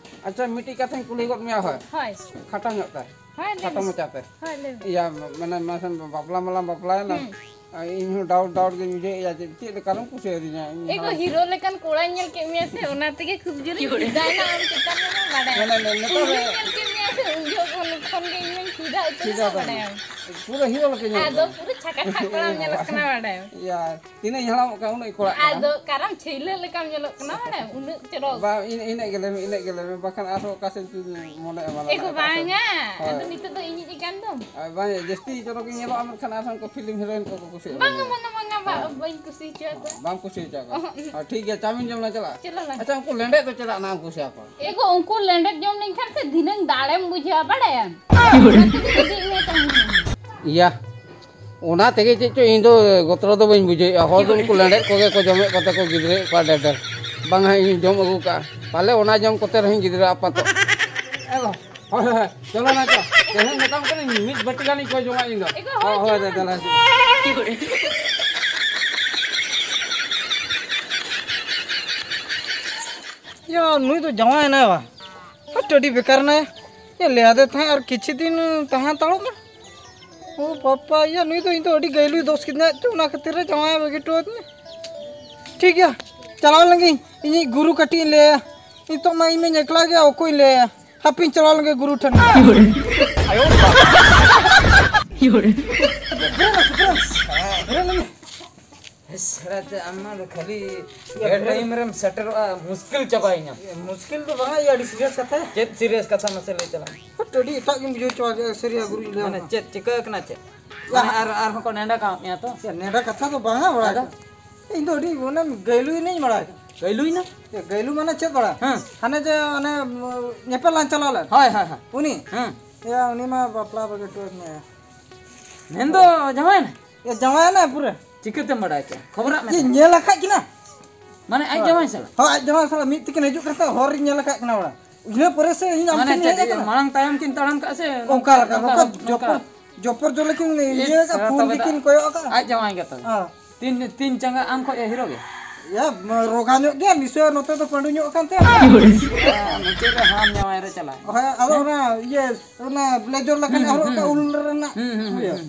ᱟᱪᱪᱷᱟ, ᱢᱤᱫᱴᱤᱡ ᱠᱟᱛᱷᱟᱧ ᱠᱩᱞᱤ ᱜᱚᱫ ᱢᱮᱭᱟ, ᱦᱳᱭ᱾ ᱦᱳᱭ᱾ ᱠᱷᱟᱴᱚ ᱧᱚᱜ ᱛᱮ᱾ ᱦᱳᱭ, ᱞᱟᱹᱭ ᱠᱷᱟᱴᱚ ᱢᱮ᱾ ᱢᱟᱪᱷᱟ ᱛᱮ᱾ ᱦᱳᱭ, ᱞᱟᱹᱭ ᱢᱮ᱾ ᱤᱭᱟ, ᱢᱟᱱᱮ, ᱢᱟᱥᱮ ᱵᱟᱯᱞᱟ ᱢᱟᱞᱟᱝ ᱵᱟᱯᱞᱟᱭᱮᱱᱟ᱾ ᱦᱩᱸ᱾ ᱟᱨ ᱤᱧ ᱦᱚᱸ doubt, doubt ᱜᱤᱧ ᱵᱩᱡᱷᱟᱹᱣᱮᱫᱼᱟ, ᱪᱮᱫ, ᱪᱮᱫ ᱞᱮᱠᱟ ᱨᱮᱢ ᱠᱩᱥᱤᱭᱟᱹᱫᱤᱧᱟ? ᱤᱧ ᱮ ᱜᱚ, ᱦᱚᱸ ᱦᱤᱨᱳ ᱞᱮᱠᱟᱱ ᱠᱚᱲᱟᱧ ᱧᱮᱞ ᱠᱮᱫ ᱢᱮᱭᱟ ᱥᱮ, ᱚᱱᱟ ᱛᱮᱜᱮ ᱠᱷᱩᱵ ᱡᱳᱨᱤᱧ ᱯᱷᱤᱫᱟᱭᱮᱱᱟ ᱟᱢ ᱪᱮᱛᱟᱱ ᱨᱮᱢᱟ ᱵᱟᱲᱟᱭ᱾ ᱢᱟᱱᱮ, ᱱᱮ-, ᱱᱮᱛᱟᱨ ᱯᱩᱭᱞᱩᱧ ᱨᱮ ᱧᱮᱞ ᱠᱮᱫ ᱢᱮᱭᱟ ᱥᱮ, ᱩᱱ ᱡᱚᱠᱷᱚᱱ ᱠᱷᱚᱱ ᱜᱮ ᱤᱧ ᱢᱟᱧ ᱯᱷᱤᱫᱟ ᱩᱛᱟᱹᱨ ᱪᱮᱫᱟᱜ ᱮᱱᱟ, ᱵᱟᱝ? ᱵᱟᱲᱟᱭᱟᱢ᱾ ᱯᱩᱨᱟᱹ ᱦᱤᱨᱳ ᱞᱮᱠᱟ ᱧᱮᱞᱚᱜ ᱟᱫᱚ ᱠᱟᱱᱟ᱾ ᱯᱩᱨᱟᱹ ᱪᱷᱟᱠᱟ ᱪᱷᱟᱠᱟ ᱠᱚᱲᱟᱢ ᱧᱮᱞᱚᱜ ᱠᱟᱱᱟ, ᱵᱟᱲᱟᱭᱟᱢ᱾ ᱭᱟ, ᱛᱤᱱᱟᱹᱜ ᱤᱧ ᱦᱟᱲᱟᱢᱚᱜ ᱠᱟᱱᱟ, ᱩᱱᱟᱹᱜ ᱤᱧ ᱠᱚᱲᱟᱜ ᱠᱟᱱᱟ᱾ ᱟᱫᱚ ᱠᱟᱨᱟᱢ ᱪᱷᱟᱹᱭᱞᱟᱹ ᱞᱮᱠᱟᱢ ᱧᱮᱞᱚᱜ ᱠᱟᱱᱟ, ᱵᱟᱲᱟᱭᱟᱢ, ᱩᱱᱟᱹᱜ ᱪᱚᱨᱚᱠ᱾ ᱵᱟᱝ, ᱤᱱ-, ᱤᱱᱟᱹᱜ ᱜᱮ ᱞᱟᱹᱭ ᱢᱮ, ᱤᱱᱟᱹᱜ ᱜᱮ ᱞᱟᱹᱭ ᱢᱮ, ᱵᱟᱠᱷᱟᱱ ᱟᱨᱦᱚᱸ ᱚᱠᱟ ᱥᱮᱫ ᱪᱚᱧ ᱢᱚᱱᱮ ᱮᱢᱟᱱ ᱮ ᱜᱚ, ᱟᱠᱟᱫ ᱠᱟᱱ᱾ ᱵᱟᱝᱟ, ᱦᱳᱭ᱾ ᱟᱫᱚ ᱱᱤᱛᱚᱜ ᱫᱚ ᱤᱧᱤᱡ ᱜᱮ ᱠᱟᱱ ᱫᱚᱢ᱾ ᱟᱨ ᱵᱟᱝ, ᱡᱟᱹᱥᱛᱤ ᱪᱚᱨᱚᱠ ᱤᱧ ᱧᱮᱞᱚᱜᱼᱟ, ᱢᱮᱱᱠᱷᱟᱱ ᱟᱨᱦᱚᱸ ᱩᱱᱠᱩ ᱯᱷᱤᱞᱢ ᱦᱤᱨᱳᱭᱤᱱ ᱠᱚᱠᱚ ᱠᱩᱥᱤᱭᱟᱜᱼᱟ᱾ ᱵᱟᱝᱟ, ᱵᱟᱝᱟ, ᱵᱟᱝᱟ, ᱵᱟ-, ᱦᱳᱭ᱾ ᱵᱟᱹᱧ ᱠᱩᱥᱤ ᱦᱚᱪᱚ ᱟᱠᱚᱣᱟ᱾ ᱵᱟᱝ ᱠᱩᱥᱤ ᱦᱚᱪᱚ ᱟᱠᱚᱣᱟ᱾ ᱚᱦᱚᱸᱜ᱾ ᱟᱨ ᱴᱷᱤᱠ ᱜᱮᱭᱟ, ᱪᱟᱣᱢᱤᱱ ᱡᱚᱢ ᱞᱮ ᱪᱟᱞᱟᱜᱼᱟ᱾ ᱪᱚᱞᱚ ᱞᱟᱝ᱾ ᱟᱪᱪᱷᱟ, ᱩᱱᱠᱩ ᱞᱮᱸᱰᱮᱫ ᱫᱚ ᱪᱮᱫᱟᱜ ᱱᱟᱜ ᱮᱢ ᱠᱩᱥᱤᱭᱟᱠᱚᱣᱟ? ᱮ ᱜᱚ, ᱩᱱᱠᱩ ᱞᱮᱸᱰᱮᱫ ᱡᱚᱢ ᱞᱮᱱᱠᱷᱟᱱ ᱥᱮ ᱫᱷᱤᱱᱟᱹᱝ ᱫᱟᱲᱮᱢ ᱵᱩᱡᱷᱟᱹᱣᱟ, ᱵᱟᱲᱟᱭᱟᱢ? ᱚᱱᱟ ᱛᱮᱜᱮ ᱤᱫᱤᱭᱮᱫ ᱢᱮᱭᱟ ᱪᱟᱣᱢᱤᱱ᱾ ᱤᱭᱟ, ᱚᱱᱟ ᱛᱮᱜᱮ ᱪᱮᱫ ᱪᱚ ᱤᱧ ᱫᱚ ᱜᱚᱛᱨᱚ ᱫᱚ ᱵᱟᱹᱧ ᱵᱩᱡᱷᱟᱹᱣᱮᱫᱼᱟ᱾ ᱦᱚᱲ ᱫᱚ ᱩᱱᱠᱩ ᱞᱮᱸᱰᱮᱫ ᱠᱚᱜᱮ ᱠᱚ ᱡᱚᱢᱮᱫ ᱠᱚᱛᱮ ᱠᱚ ᱜᱤᱫᱽᱨᱟᱹᱭᱮᱫ ᱠᱚᱣᱟ ᱰᱷᱮᱨ ᱰᱷᱮᱨ᱾ ᱵᱟᱝ ᱦᱟᱸᱜ ᱤᱧ ᱡᱚᱢ ᱟᱹᱜᱩ ᱠᱟᱜᱼᱟ, ᱯᱟᱞᱮ ᱚᱱᱟ ᱡᱚᱢ ᱠᱚᱛᱮ ᱨᱮᱦᱚᱸᱧ ᱜᱤᱫᱽᱨᱟᱹ ᱟᱯᱟᱛᱚᱜ᱾ ᱮ ᱜᱚ, ᱦᱳᱭ, ᱦᱳᱭ, ᱦᱳᱭ, ᱪᱚᱞᱚ ᱱᱟ, ᱪᱚ᱾ ᱛᱮᱦᱮᱧ ᱢᱮᱛᱟᱢ ᱠᱟᱹᱱᱟᱹᱧ, ᱢᱤᱫ ᱵᱟᱹᱴᱤ ᱜᱟᱱᱤᱧ ᱠᱚᱭ ᱡᱚᱝᱟ ᱤᱧ ᱫᱚ᱾ ᱮ ᱜᱚ, ᱦᱳᱭ, ᱦᱳᱭ, ᱦᱳᱭ, ᱪᱚᱞᱚ᱾ ᱫᱮᱞᱟ, ᱫᱮᱞᱟ᱾ ᱭᱟ, ᱱᱩᱭ ᱫᱚ ᱡᱟᱶᱟᱭ ᱮᱱᱟᱭ ᱵᱟ? ᱦᱟᱹᱴ, ᱟᱹᱰᱤ ᱵᱮᱠᱟᱨ ᱮᱱᱟᱭ᱾ ᱭᱟ, ᱞᱟᱹᱭ ᱟᱫᱮ ᱛᱟᱦᱮᱸᱫ ᱟᱨ ᱠᱤᱪᱷᱩ ᱫᱤᱱ ᱛᱟᱦᱮᱸ ᱦᱟᱛᱟᱲᱚᱜ ᱢᱮ᱾ ᱳ ᱵᱟᱯᱟ, ᱭᱟ, ᱱᱩᱭ ᱫᱚ ᱤᱧ ᱫᱚ ᱟᱹᱰᱤ ᱜᱟᱹᱭᱞᱩᱭ ᱫᱳᱥ ᱠᱤᱫᱤᱧᱟ, ᱪᱚ, ᱚᱱᱟ ᱠᱷᱟᱹᱛᱤᱨ ᱨᱮ ᱡᱟᱶᱟᱭ ᱵᱟᱹᱜᱤ ᱦᱚᱴᱚ ᱟᱹᱫᱤᱧᱟ᱾ ᱴᱷᱤᱠ ᱜᱮᱭᱟ, ᱪᱟᱞᱟᱣ ᱞᱮᱱᱜᱤᱧ, ᱤᱧᱤᱡ ᱜᱩᱨᱩ ᱠᱟᱹᱴᱤᱡ ᱤᱧ ᱞᱟᱹᱭᱟ᱾ ᱱᱤᱛᱚᱜ ᱢᱟ ᱤᱧ ᱢᱟᱧ ᱮᱠᱞᱟ ᱜᱮᱭᱟ, ᱚᱠᱚᱭ ᱞᱟᱹᱭᱟ? ᱦᱟᱯᱮᱧ ᱪᱟᱞᱟᱣ ᱞᱮᱱᱜᱮ ᱜᱩᱨᱩ ᱴᱷᱮᱱ᱾ ᱵᱮᱨᱮᱫ ᱞᱮᱱᱜᱮ᱾ ᱦᱮᱸ, ᱥᱟᱲᱟ ᱛᱮ ᱟᱢ ᱢᱟ ᱫᱚ ᱠᱷᱟᱹᱞᱤ ᱵᱮ ᱴᱟᱭᱤᱢ ᱨᱮᱢ ᱥᱮᱴᱮᱨᱚᱜᱼᱟ, ᱢᱩᱥᱠᱤᱞ ᱪᱟᱵᱟᱭᱤᱧᱟ᱾ ᱢᱩᱥᱠᱤᱞ ᱫᱚ ᱵᱟᱝᱟ, ᱤᱭᱟᱹ, ᱟᱹᱰᱤ ᱥᱤᱨᱤᱭᱟᱥ ᱠᱟᱛᱷᱟ᱾ ᱪᱮᱫ ᱥᱤᱨᱤᱭᱟᱥ ᱠᱟᱛᱷᱟ, ᱢᱟᱥᱮ ᱞᱟᱹᱭ ᱛᱟᱞᱟᱝ ᱢᱮ? ᱦᱟᱹᱴ, ᱟᱹᱰᱤ ᱮᱴᱟᱜ ᱜᱮᱢ ᱵᱩᱡᱷᱟᱹᱣ ᱦᱚᱪᱚ ᱠᱮᱫᱼᱟ, ᱥᱟᱹᱨᱤᱭᱟ ᱜᱩᱨᱩᱧ ᱞᱟᱹᱭᱟᱢ ᱢᱟᱱᱮ ᱠᱟᱱᱟ᱾ ᱪᱮᱫ ᱪᱤᱠᱟᱹ ᱠᱟᱱᱟ ᱪᱮᱫ? ᱭᱟ᱾ ᱢᱟᱱᱮ ᱟᱨ, ᱟᱨᱦᱚᱸ ᱠᱚ ᱱᱮᱰᱟ ᱠᱟᱜ ᱢᱮᱭᱟ ᱛᱚ? ᱭᱟ, ᱱᱮᱰᱟ ᱠᱟᱛᱷᱟ ᱫᱚ ᱵᱟᱝᱟ ᱵᱟᱲᱟᱭ ᱟᱫᱚ? ᱠᱟᱱᱟ᱾ ᱤᱧ ᱫᱚ ᱟᱹᱰᱤ ᱚᱱᱟ ᱜᱟᱹᱭᱞᱩ ᱮᱱᱮᱡ ᱵᱟᱲᱟᱭ ᱠᱟᱱᱟ᱾ ᱜᱟᱹᱭᱞᱩᱭᱱᱟ? ᱭᱟ, ᱜᱟᱹᱭᱞᱩ ᱢᱟᱱᱮ ᱪᱮᱫ ᱵᱟᱲᱟ? ᱦᱮᱸ᱾ ᱦᱟᱱᱮ ᱡᱮ ᱚᱱᱮ, ᱩᱢ, ᱧᱮᱯᱮᱞ ᱞᱟᱝ ᱪᱟᱞᱟᱣ ᱞᱮᱱ᱾ ᱦᱳᱭ, ᱦᱳᱭ, ᱦᱳᱭ᱾ ᱩᱱᱤ? ᱦᱮᱸ᱾ ᱭᱟ, ᱩᱱᱤ ᱢᱟ ᱵᱟᱯᱞᱟ ᱵᱟᱹᱜᱤ ᱦᱚᱴᱚ ᱟᱹᱫᱤᱧᱟᱭᱟ᱾ ᱢᱮᱱᱫᱚ ᱡᱟᱶᱟᱭᱮᱱᱟ? ᱭᱟ, ᱡᱟᱶᱟᱭᱮᱱᱟᱭ ᱯᱩᱨᱟᱹ᱾ ᱪᱤᱠᱟᱹᱛᱮᱢ ᱵᱟᱲᱟᱭ ᱠᱮᱫᱟ? ᱠᱷᱚᱵᱚᱨᱟᱜ ᱢᱮ ᱭᱟ, ᱛᱟᱦᱮᱸᱫ᱾ ᱧᱮᱞ ᱟᱠᱟᱫ ᱠᱤᱱᱟ᱾ ᱢᱟᱱᱮ ᱟᱡ ᱦᱳᱭ᱾ ᱡᱟᱶᱟᱭ ᱥᱟᱞᱟᱜ? ᱦᱳᱭ, ᱟᱡ ᱡᱟᱶᱟᱭ ᱥᱟᱞᱟᱜ ᱢᱤᱫ ᱛᱮᱠᱤᱱ ᱦᱤᱡᱩᱜ ᱠᱟᱱ ᱛᱟᱦᱮᱸᱫ, ᱦᱚᱨ ᱨᱤᱧ ᱧᱮᱞ ᱟᱠᱟᱫ ᱠᱤᱱᱟ ᱚᱲᱟᱜ᱾ ᱤᱱᱟᱹ ᱯᱚᱨᱮ ᱥᱮ ᱤᱧ ᱟᱢ ᱢᱟᱱᱮ ᱴᱷᱮᱱᱤᱧ ᱪᱮᱫ ᱦᱮᱡ ᱤᱭᱟᱹ, ᱟᱠᱟᱱᱟ᱾ ᱢᱟᱲᱟᱝ ᱛᱟᱭᱚᱢ ᱠᱤᱱ ᱛᱟᱲᱟᱢ ᱠᱟᱜᱼᱟ ᱥᱮ ᱚᱱᱠᱟ ᱞᱮᱠᱟ, ᱱᱚᱝᱠᱟ, ᱱᱚᱝᱠᱟ ᱱᱚᱝᱠᱟ? ᱡᱚᱯᱚᱨ, ᱡᱚᱯᱚᱨ ᱡᱚᱞᱮ ᱠᱤᱱ ᱤᱭᱟᱹ ᱤᱥ, ᱟᱠᱟᱫ, ᱥᱟᱞᱟ ᱯᱷᱳᱱ ᱛᱚᱵᱮ ᱫᱚ ᱜᱮᱠᱤᱱ ᱠᱚᱭᱚᱜ ᱟᱠᱟᱫ᱾ ᱟᱡ ᱡᱟᱶᱟᱭ ᱜᱮᱛᱚ᱾ ᱦᱮᱸ᱾ ᱛᱤᱱ, ᱛᱤᱱ ᱪᱟᱸᱜᱟ ᱟᱢ ᱠᱷᱚᱡ ᱮ ᱦᱤᱨᱳ ᱜᱮ? ᱭᱟ, ᱨᱳᱜᱟ ᱧᱚᱜ ᱜᱮᱭᱟ, ᱱᱤᱥᱟᱹ ᱱᱚᱛᱮ ᱫᱚ ᱯᱟᱺᱰᱩ ᱧᱚᱜ ᱟᱠᱟᱱ ᱛᱟᱭᱟ᱾ ᱦᱮᱸ, ᱢᱩᱪᱟᱹᱫ ᱨᱮ ᱦᱟᱲᱟᱢ ᱡᱟᱶᱟᱭ ᱨᱮ ᱪᱟᱞᱟᱜ᱾ ᱦᱳᱭ, ᱟᱫᱚ ᱦᱮᱸ? ᱚᱱᱟ ᱤᱭᱟᱹ, ᱚᱱᱟ ᱵᱞᱮᱡᱚᱨ ᱞᱮᱠᱟᱱ ᱦᱩᱸ, ᱦᱚᱨᱚᱜ ᱦᱩᱸ, ᱠᱟᱜ ᱦᱩᱸ᱾ ᱩᱞ ᱨᱮᱱᱟᱜ᱾ ᱦᱩᱸ, ᱦᱩᱸ, ᱦᱩᱸ, ᱵᱩᱡᱷᱟᱹᱣ?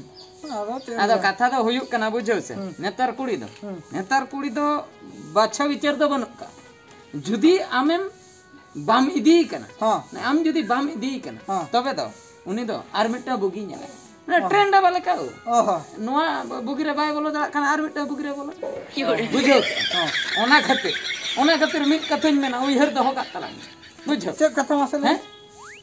ᱦᱩᱸ᱾ ᱟᱫᱚ ᱪᱮᱫ ᱮᱢ ᱟᱫᱚ ᱞᱟᱹᱭᱟ? ᱠᱟᱛᱷᱟ ᱫᱚ ᱦᱩᱭᱩᱜ ᱠᱟᱱᱟ, ᱵᱩᱡᱷᱟᱹᱣ ᱥᱮ, ᱦᱩᱸ᱾ ᱱᱮᱛᱟᱨ ᱠᱩᱲᱤ ᱫᱚ, ᱦᱩᱸ᱾ ᱱᱮᱛᱟᱨ ᱠᱩᱲᱤ ᱫᱚ ᱵᱟᱪᱷᱟ ᱵᱤᱪᱟᱹᱨ ᱫᱚ ᱵᱟᱹᱱᱩᱜ ᱠᱟᱜ᱾ ᱡᱩᱫᱤ ᱟᱢᱮᱢ ᱵᱟᱢ ᱤᱫᱤᱭᱮ ᱠᱟᱱᱟ, ᱦᱚᱸ᱾ ᱢᱟᱱᱮ ᱟᱢ ᱡᱩᱫᱤ ᱵᱟᱢ ᱤᱫᱤᱭᱮ ᱠᱟᱱᱟ, ᱦᱚᱸ᱾ ᱛᱚᱵᱮ ᱫᱚ ᱩᱱᱤ ᱫᱚ ᱟᱨ ᱢᱤᱫᱴᱟᱝ ᱵᱩᱜᱤ ᱧᱮᱞᱟᱭ᱾ ᱢᱟᱱᱮ ᱚ᱾ ᱴᱨᱮᱱ ᱰᱟᱵᱟ ᱞᱮᱠᱟ ᱳ᱾ ᱚ ᱦᱚᱸ᱾ ᱱᱚᱣᱟ ᱵᱩᱜᱤ ᱨᱮ ᱵᱟᱭ ᱵᱚᱞᱚ ᱫᱟᱲᱮᱭᱟᱜ ᱠᱟᱱᱟ, ᱟᱨ ᱢᱤᱫᱴᱟᱝ ᱵᱩᱜᱤ ᱨᱮ ᱵᱚᱞᱚ᱾ ᱵᱩᱡᱷᱟᱹᱣ ᱠᱮᱜᱼᱟ? ᱦᱚᱸ᱾ ᱚᱱᱟ ᱠᱷᱟᱹᱛᱤᱨ, ᱚᱱᱟ ᱠᱷᱟᱹᱛᱤᱨ ᱢᱤᱫ ᱠᱟᱛᱷᱟᱧ ᱢᱮᱱᱟ, ᱩᱭᱦᱟᱹᱨ ᱫᱚᱦᱚ ᱠᱟᱜ ᱛᱟᱞᱟᱝ ᱢᱮ᱾ ᱵᱩᱡᱷᱟᱹᱣ? ᱪᱮᱫ ᱠᱟᱛᱷᱟ ᱢᱟᱥᱮ ᱞᱟᱹᱭ ᱦᱮᱸ? ᱢᱮ?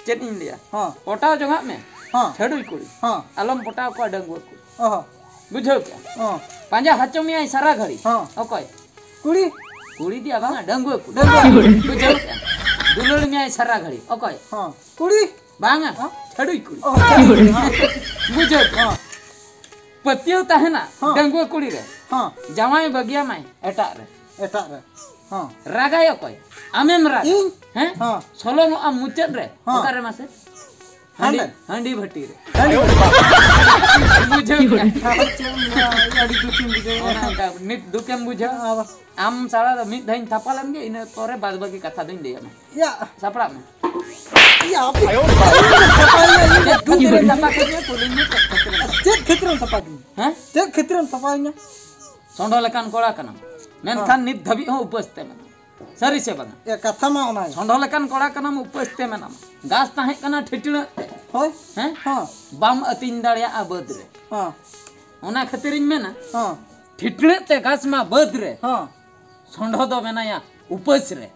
ᱪᱮᱫ ᱤᱧ ᱞᱟᱹᱭᱟ? ᱦᱚᱸ᱾ ᱯᱚᱴᱟᱣ ᱡᱚᱝᱟᱜ ᱢᱮ᱾ ᱦᱚᱸ᱾ ᱪᱷᱟᱹᱰᱩᱭ ᱠᱩᱲᱤ᱾ ᱦᱚᱸ᱾ ᱟᱞᱚᱢ ᱯᱚᱴᱟᱣ ᱠᱚᱣᱟ ᱰᱟᱺᱜᱩᱣᱟᱹ ᱠᱩᱲᱤ᱾ ᱚ ᱦᱚᱸ᱾ ᱵᱩᱡᱷᱟᱹᱣ ᱠᱮᱜᱼᱟ? ᱦᱚᱸ᱾ ᱯᱟᱸᱡᱟ ᱦᱚᱪᱚ ᱢᱮᱭᱟᱭ ᱥᱟᱨᱟ ᱜᱷᱟᱹᱲᱤ᱾ ᱦᱚᱸ᱾ ᱚᱠᱚᱭ? ᱠᱩᱲᱤ᱾ ᱠᱩᱲᱤ ᱫᱤᱭᱟ ᱵᱟᱝᱟ, ᱰᱟᱺᱜᱩᱣᱟᱹ ᱠᱩᱲᱤ᱾ ᱰᱟᱺᱜᱩᱣᱟᱹ ᱠᱩᱲᱤ᱾ ᱵᱩᱡᱷᱟᱹᱣ ᱠᱮᱜᱼᱟ? ᱫᱩᱞᱟᱹᱲ ᱢᱮᱭᱟᱭ ᱥᱟᱨᱟ ᱜᱷᱟᱹᱲᱤ᱾ ᱚᱠᱚᱭ? ᱦᱚᱸ᱾ ᱠᱩᱲᱤ᱾ ᱵᱟᱝᱟ, ᱦᱚᱸ? ᱪᱷᱟᱹᱰᱩᱭ ᱠᱩᱲᱤ᱾ ᱚ, ᱪᱷᱟᱹᱰᱩᱭ ᱠᱩᱲᱤ, ᱦᱚᱸ᱾ ᱵᱩᱡᱷᱟᱹᱣ ᱠᱮᱜᱼᱟ? ᱦᱚᱸ᱾ ᱯᱟᱹᱛᱭᱟᱹᱣ ᱛᱟᱦᱮᱱᱟ, ᱦᱚᱸ᱾ ᱰᱟᱺᱜᱩᱣᱟᱹ ᱠᱩᱲᱤ ᱨᱮ᱾ ᱦᱚᱸ᱾ ᱡᱟᱶᱟᱭ ᱵᱟᱹᱜᱤᱭᱟᱢᱟᱭ ᱮᱴᱟᱜ ᱨᱮ᱾ ᱮᱴᱟᱜ ᱨᱮ᱾ ᱦᱚᱸ᱾ ᱨᱟᱜᱟᱭ ᱚᱠᱚᱭ? ᱟᱢᱮᱢ ᱨᱟᱜᱟ᱾ ᱤᱧ? ᱦᱮᱸ? ᱦᱚᱸ᱾ ᱥᱚᱞᱚᱝᱚᱜ ᱟᱢ ᱢᱩᱪᱟᱹᱫ ᱨᱮ᱾ ᱦᱚᱸ᱾ ᱚᱠᱟᱨᱮ ᱢᱟᱥᱮ? ᱦᱟᱺᱰᱤ, ᱦᱟᱸᱰᱮ? ᱦᱟᱺᱰᱤ ᱵᱷᱟᱹᱴᱤ ᱨᱮ᱾ ᱦᱟᱺᱰᱤ ᱵᱷᱟᱹᱴᱤ᱾ ᱵᱩᱡᱷᱟᱹᱣ ᱠᱮᱜᱼᱟ? ᱟᱫᱚ ᱪᱮᱫ ᱮᱢ ᱞᱟᱹᱭᱟ, ᱟᱹᱰᱤ ᱫᱩᱠᱤᱧ ᱵᱩᱡᱷᱟᱹᱣᱟ᱾ ᱚᱱᱮ ᱚᱱᱠᱟ ᱱᱤᱛ ᱫᱩᱠᱮᱢ ᱵᱩᱡᱷᱟᱹᱣᱟ? ᱟᱫᱚ ᱟᱢ ᱥᱟᱞᱟ ᱫᱚ ᱢᱤᱫ ᱫᱷᱟᱣ ᱤᱧ ᱛᱷᱟᱯᱟ ᱞᱮᱱ ᱜᱮ, ᱤᱱᱟᱹ ᱯᱚᱨᱮ ᱵᱟᱫ ᱵᱟᱹᱠᱤ ᱠᱟᱛᱷᱟ ᱫᱚᱧ ᱞᱟᱹᱭ ᱟᱢᱟ᱾ ᱭᱟ᱾ ᱥᱟᱯᱲᱟᱜ ᱢᱮ᱾ ᱭᱟ, ᱟᱯᱮ ᱪᱮᱫ ᱠᱷᱟᱹᱛᱤᱨ ᱮᱢ ᱛᱷᱟᱯᱟ ᱠᱮᱫ ᱢᱮᱭᱟ? ᱠᱩᱞᱤᱧ ᱢᱮ, ᱪᱮᱫ ᱠᱷᱟᱹᱛᱤᱨ ᱮᱢ ᱛᱷᱟᱯᱟ ᱠᱮᱫ ᱢᱮᱭᱟ? ᱪᱮᱫ ᱠᱷᱟᱹᱛᱤᱨ ᱮᱢ ᱛᱷᱟᱯᱟ ᱠᱮᱫ ᱢᱮᱭᱟ? ᱦᱮᱸ? ᱪᱮᱫ ᱠᱷᱟᱹᱛᱤᱨ ᱮᱢ ᱛᱷᱟᱯᱟ ᱠᱮᱫ ᱢᱮᱭᱟ? ᱥᱚᱸᱰᱚ ᱞᱮᱠᱟᱱ ᱠᱚᱲᱟ ᱠᱟᱱᱟᱢ᱾ ᱢᱮᱱᱠᱷᱟᱱ ᱱᱤᱛ ᱫᱷᱟᱹᱵᱤᱡ ᱦᱚᱸ ᱩᱯᱟᱹᱥ ᱛᱮ ᱢᱮᱱᱟᱢᱟ᱾ ᱥᱟᱹᱨᱤ ᱥᱮ ᱵᱟᱝᱟ? ᱮ, ᱠᱟᱛᱷᱟ ᱢᱟ ᱚᱱᱟ ᱜᱮ᱾ ᱥᱚᱸᱰᱷᱚ ᱞᱮᱠᱟᱱ ᱠᱚᱲᱟ ᱠᱟᱱᱟᱢ, ᱩᱯᱟᱹᱥ ᱛᱮ ᱢᱮᱱᱟᱢᱟ᱾ ᱜᱷᱟᱥ ᱛᱟᱦᱮᱸ ᱠᱟᱱᱟ ᱴᱷᱤᱴᱲᱟᱹᱜ ᱛᱮ᱾ ᱦᱳᱭ᱾ ᱦᱮᱸ? ᱦᱚᱸ᱾ ᱵᱟᱢ ᱟᱹᱛᱤᱧ ᱫᱟᱲᱮᱭᱟᱜᱼᱟ ᱵᱟᱹᱫᱽ ᱨᱮ᱾ ᱦᱚᱸ᱾ ᱚᱱᱟ ᱠᱷᱟᱹᱛᱤᱨᱤᱧ ᱢᱮᱱᱟ, ᱦᱚᱸ᱾ ᱴᱷᱤᱴᱲᱟᱹᱜ ᱛᱮ ᱜᱷᱟᱥ ᱢᱟ ᱵᱟᱹᱫᱽ ᱨᱮ, ᱦᱚᱸ᱾ ᱥᱚᱸᱰᱷᱚ ᱫᱚ ᱢᱮᱱᱟᱭᱟ ᱩᱯᱟᱹᱥ ᱨᱮ᱾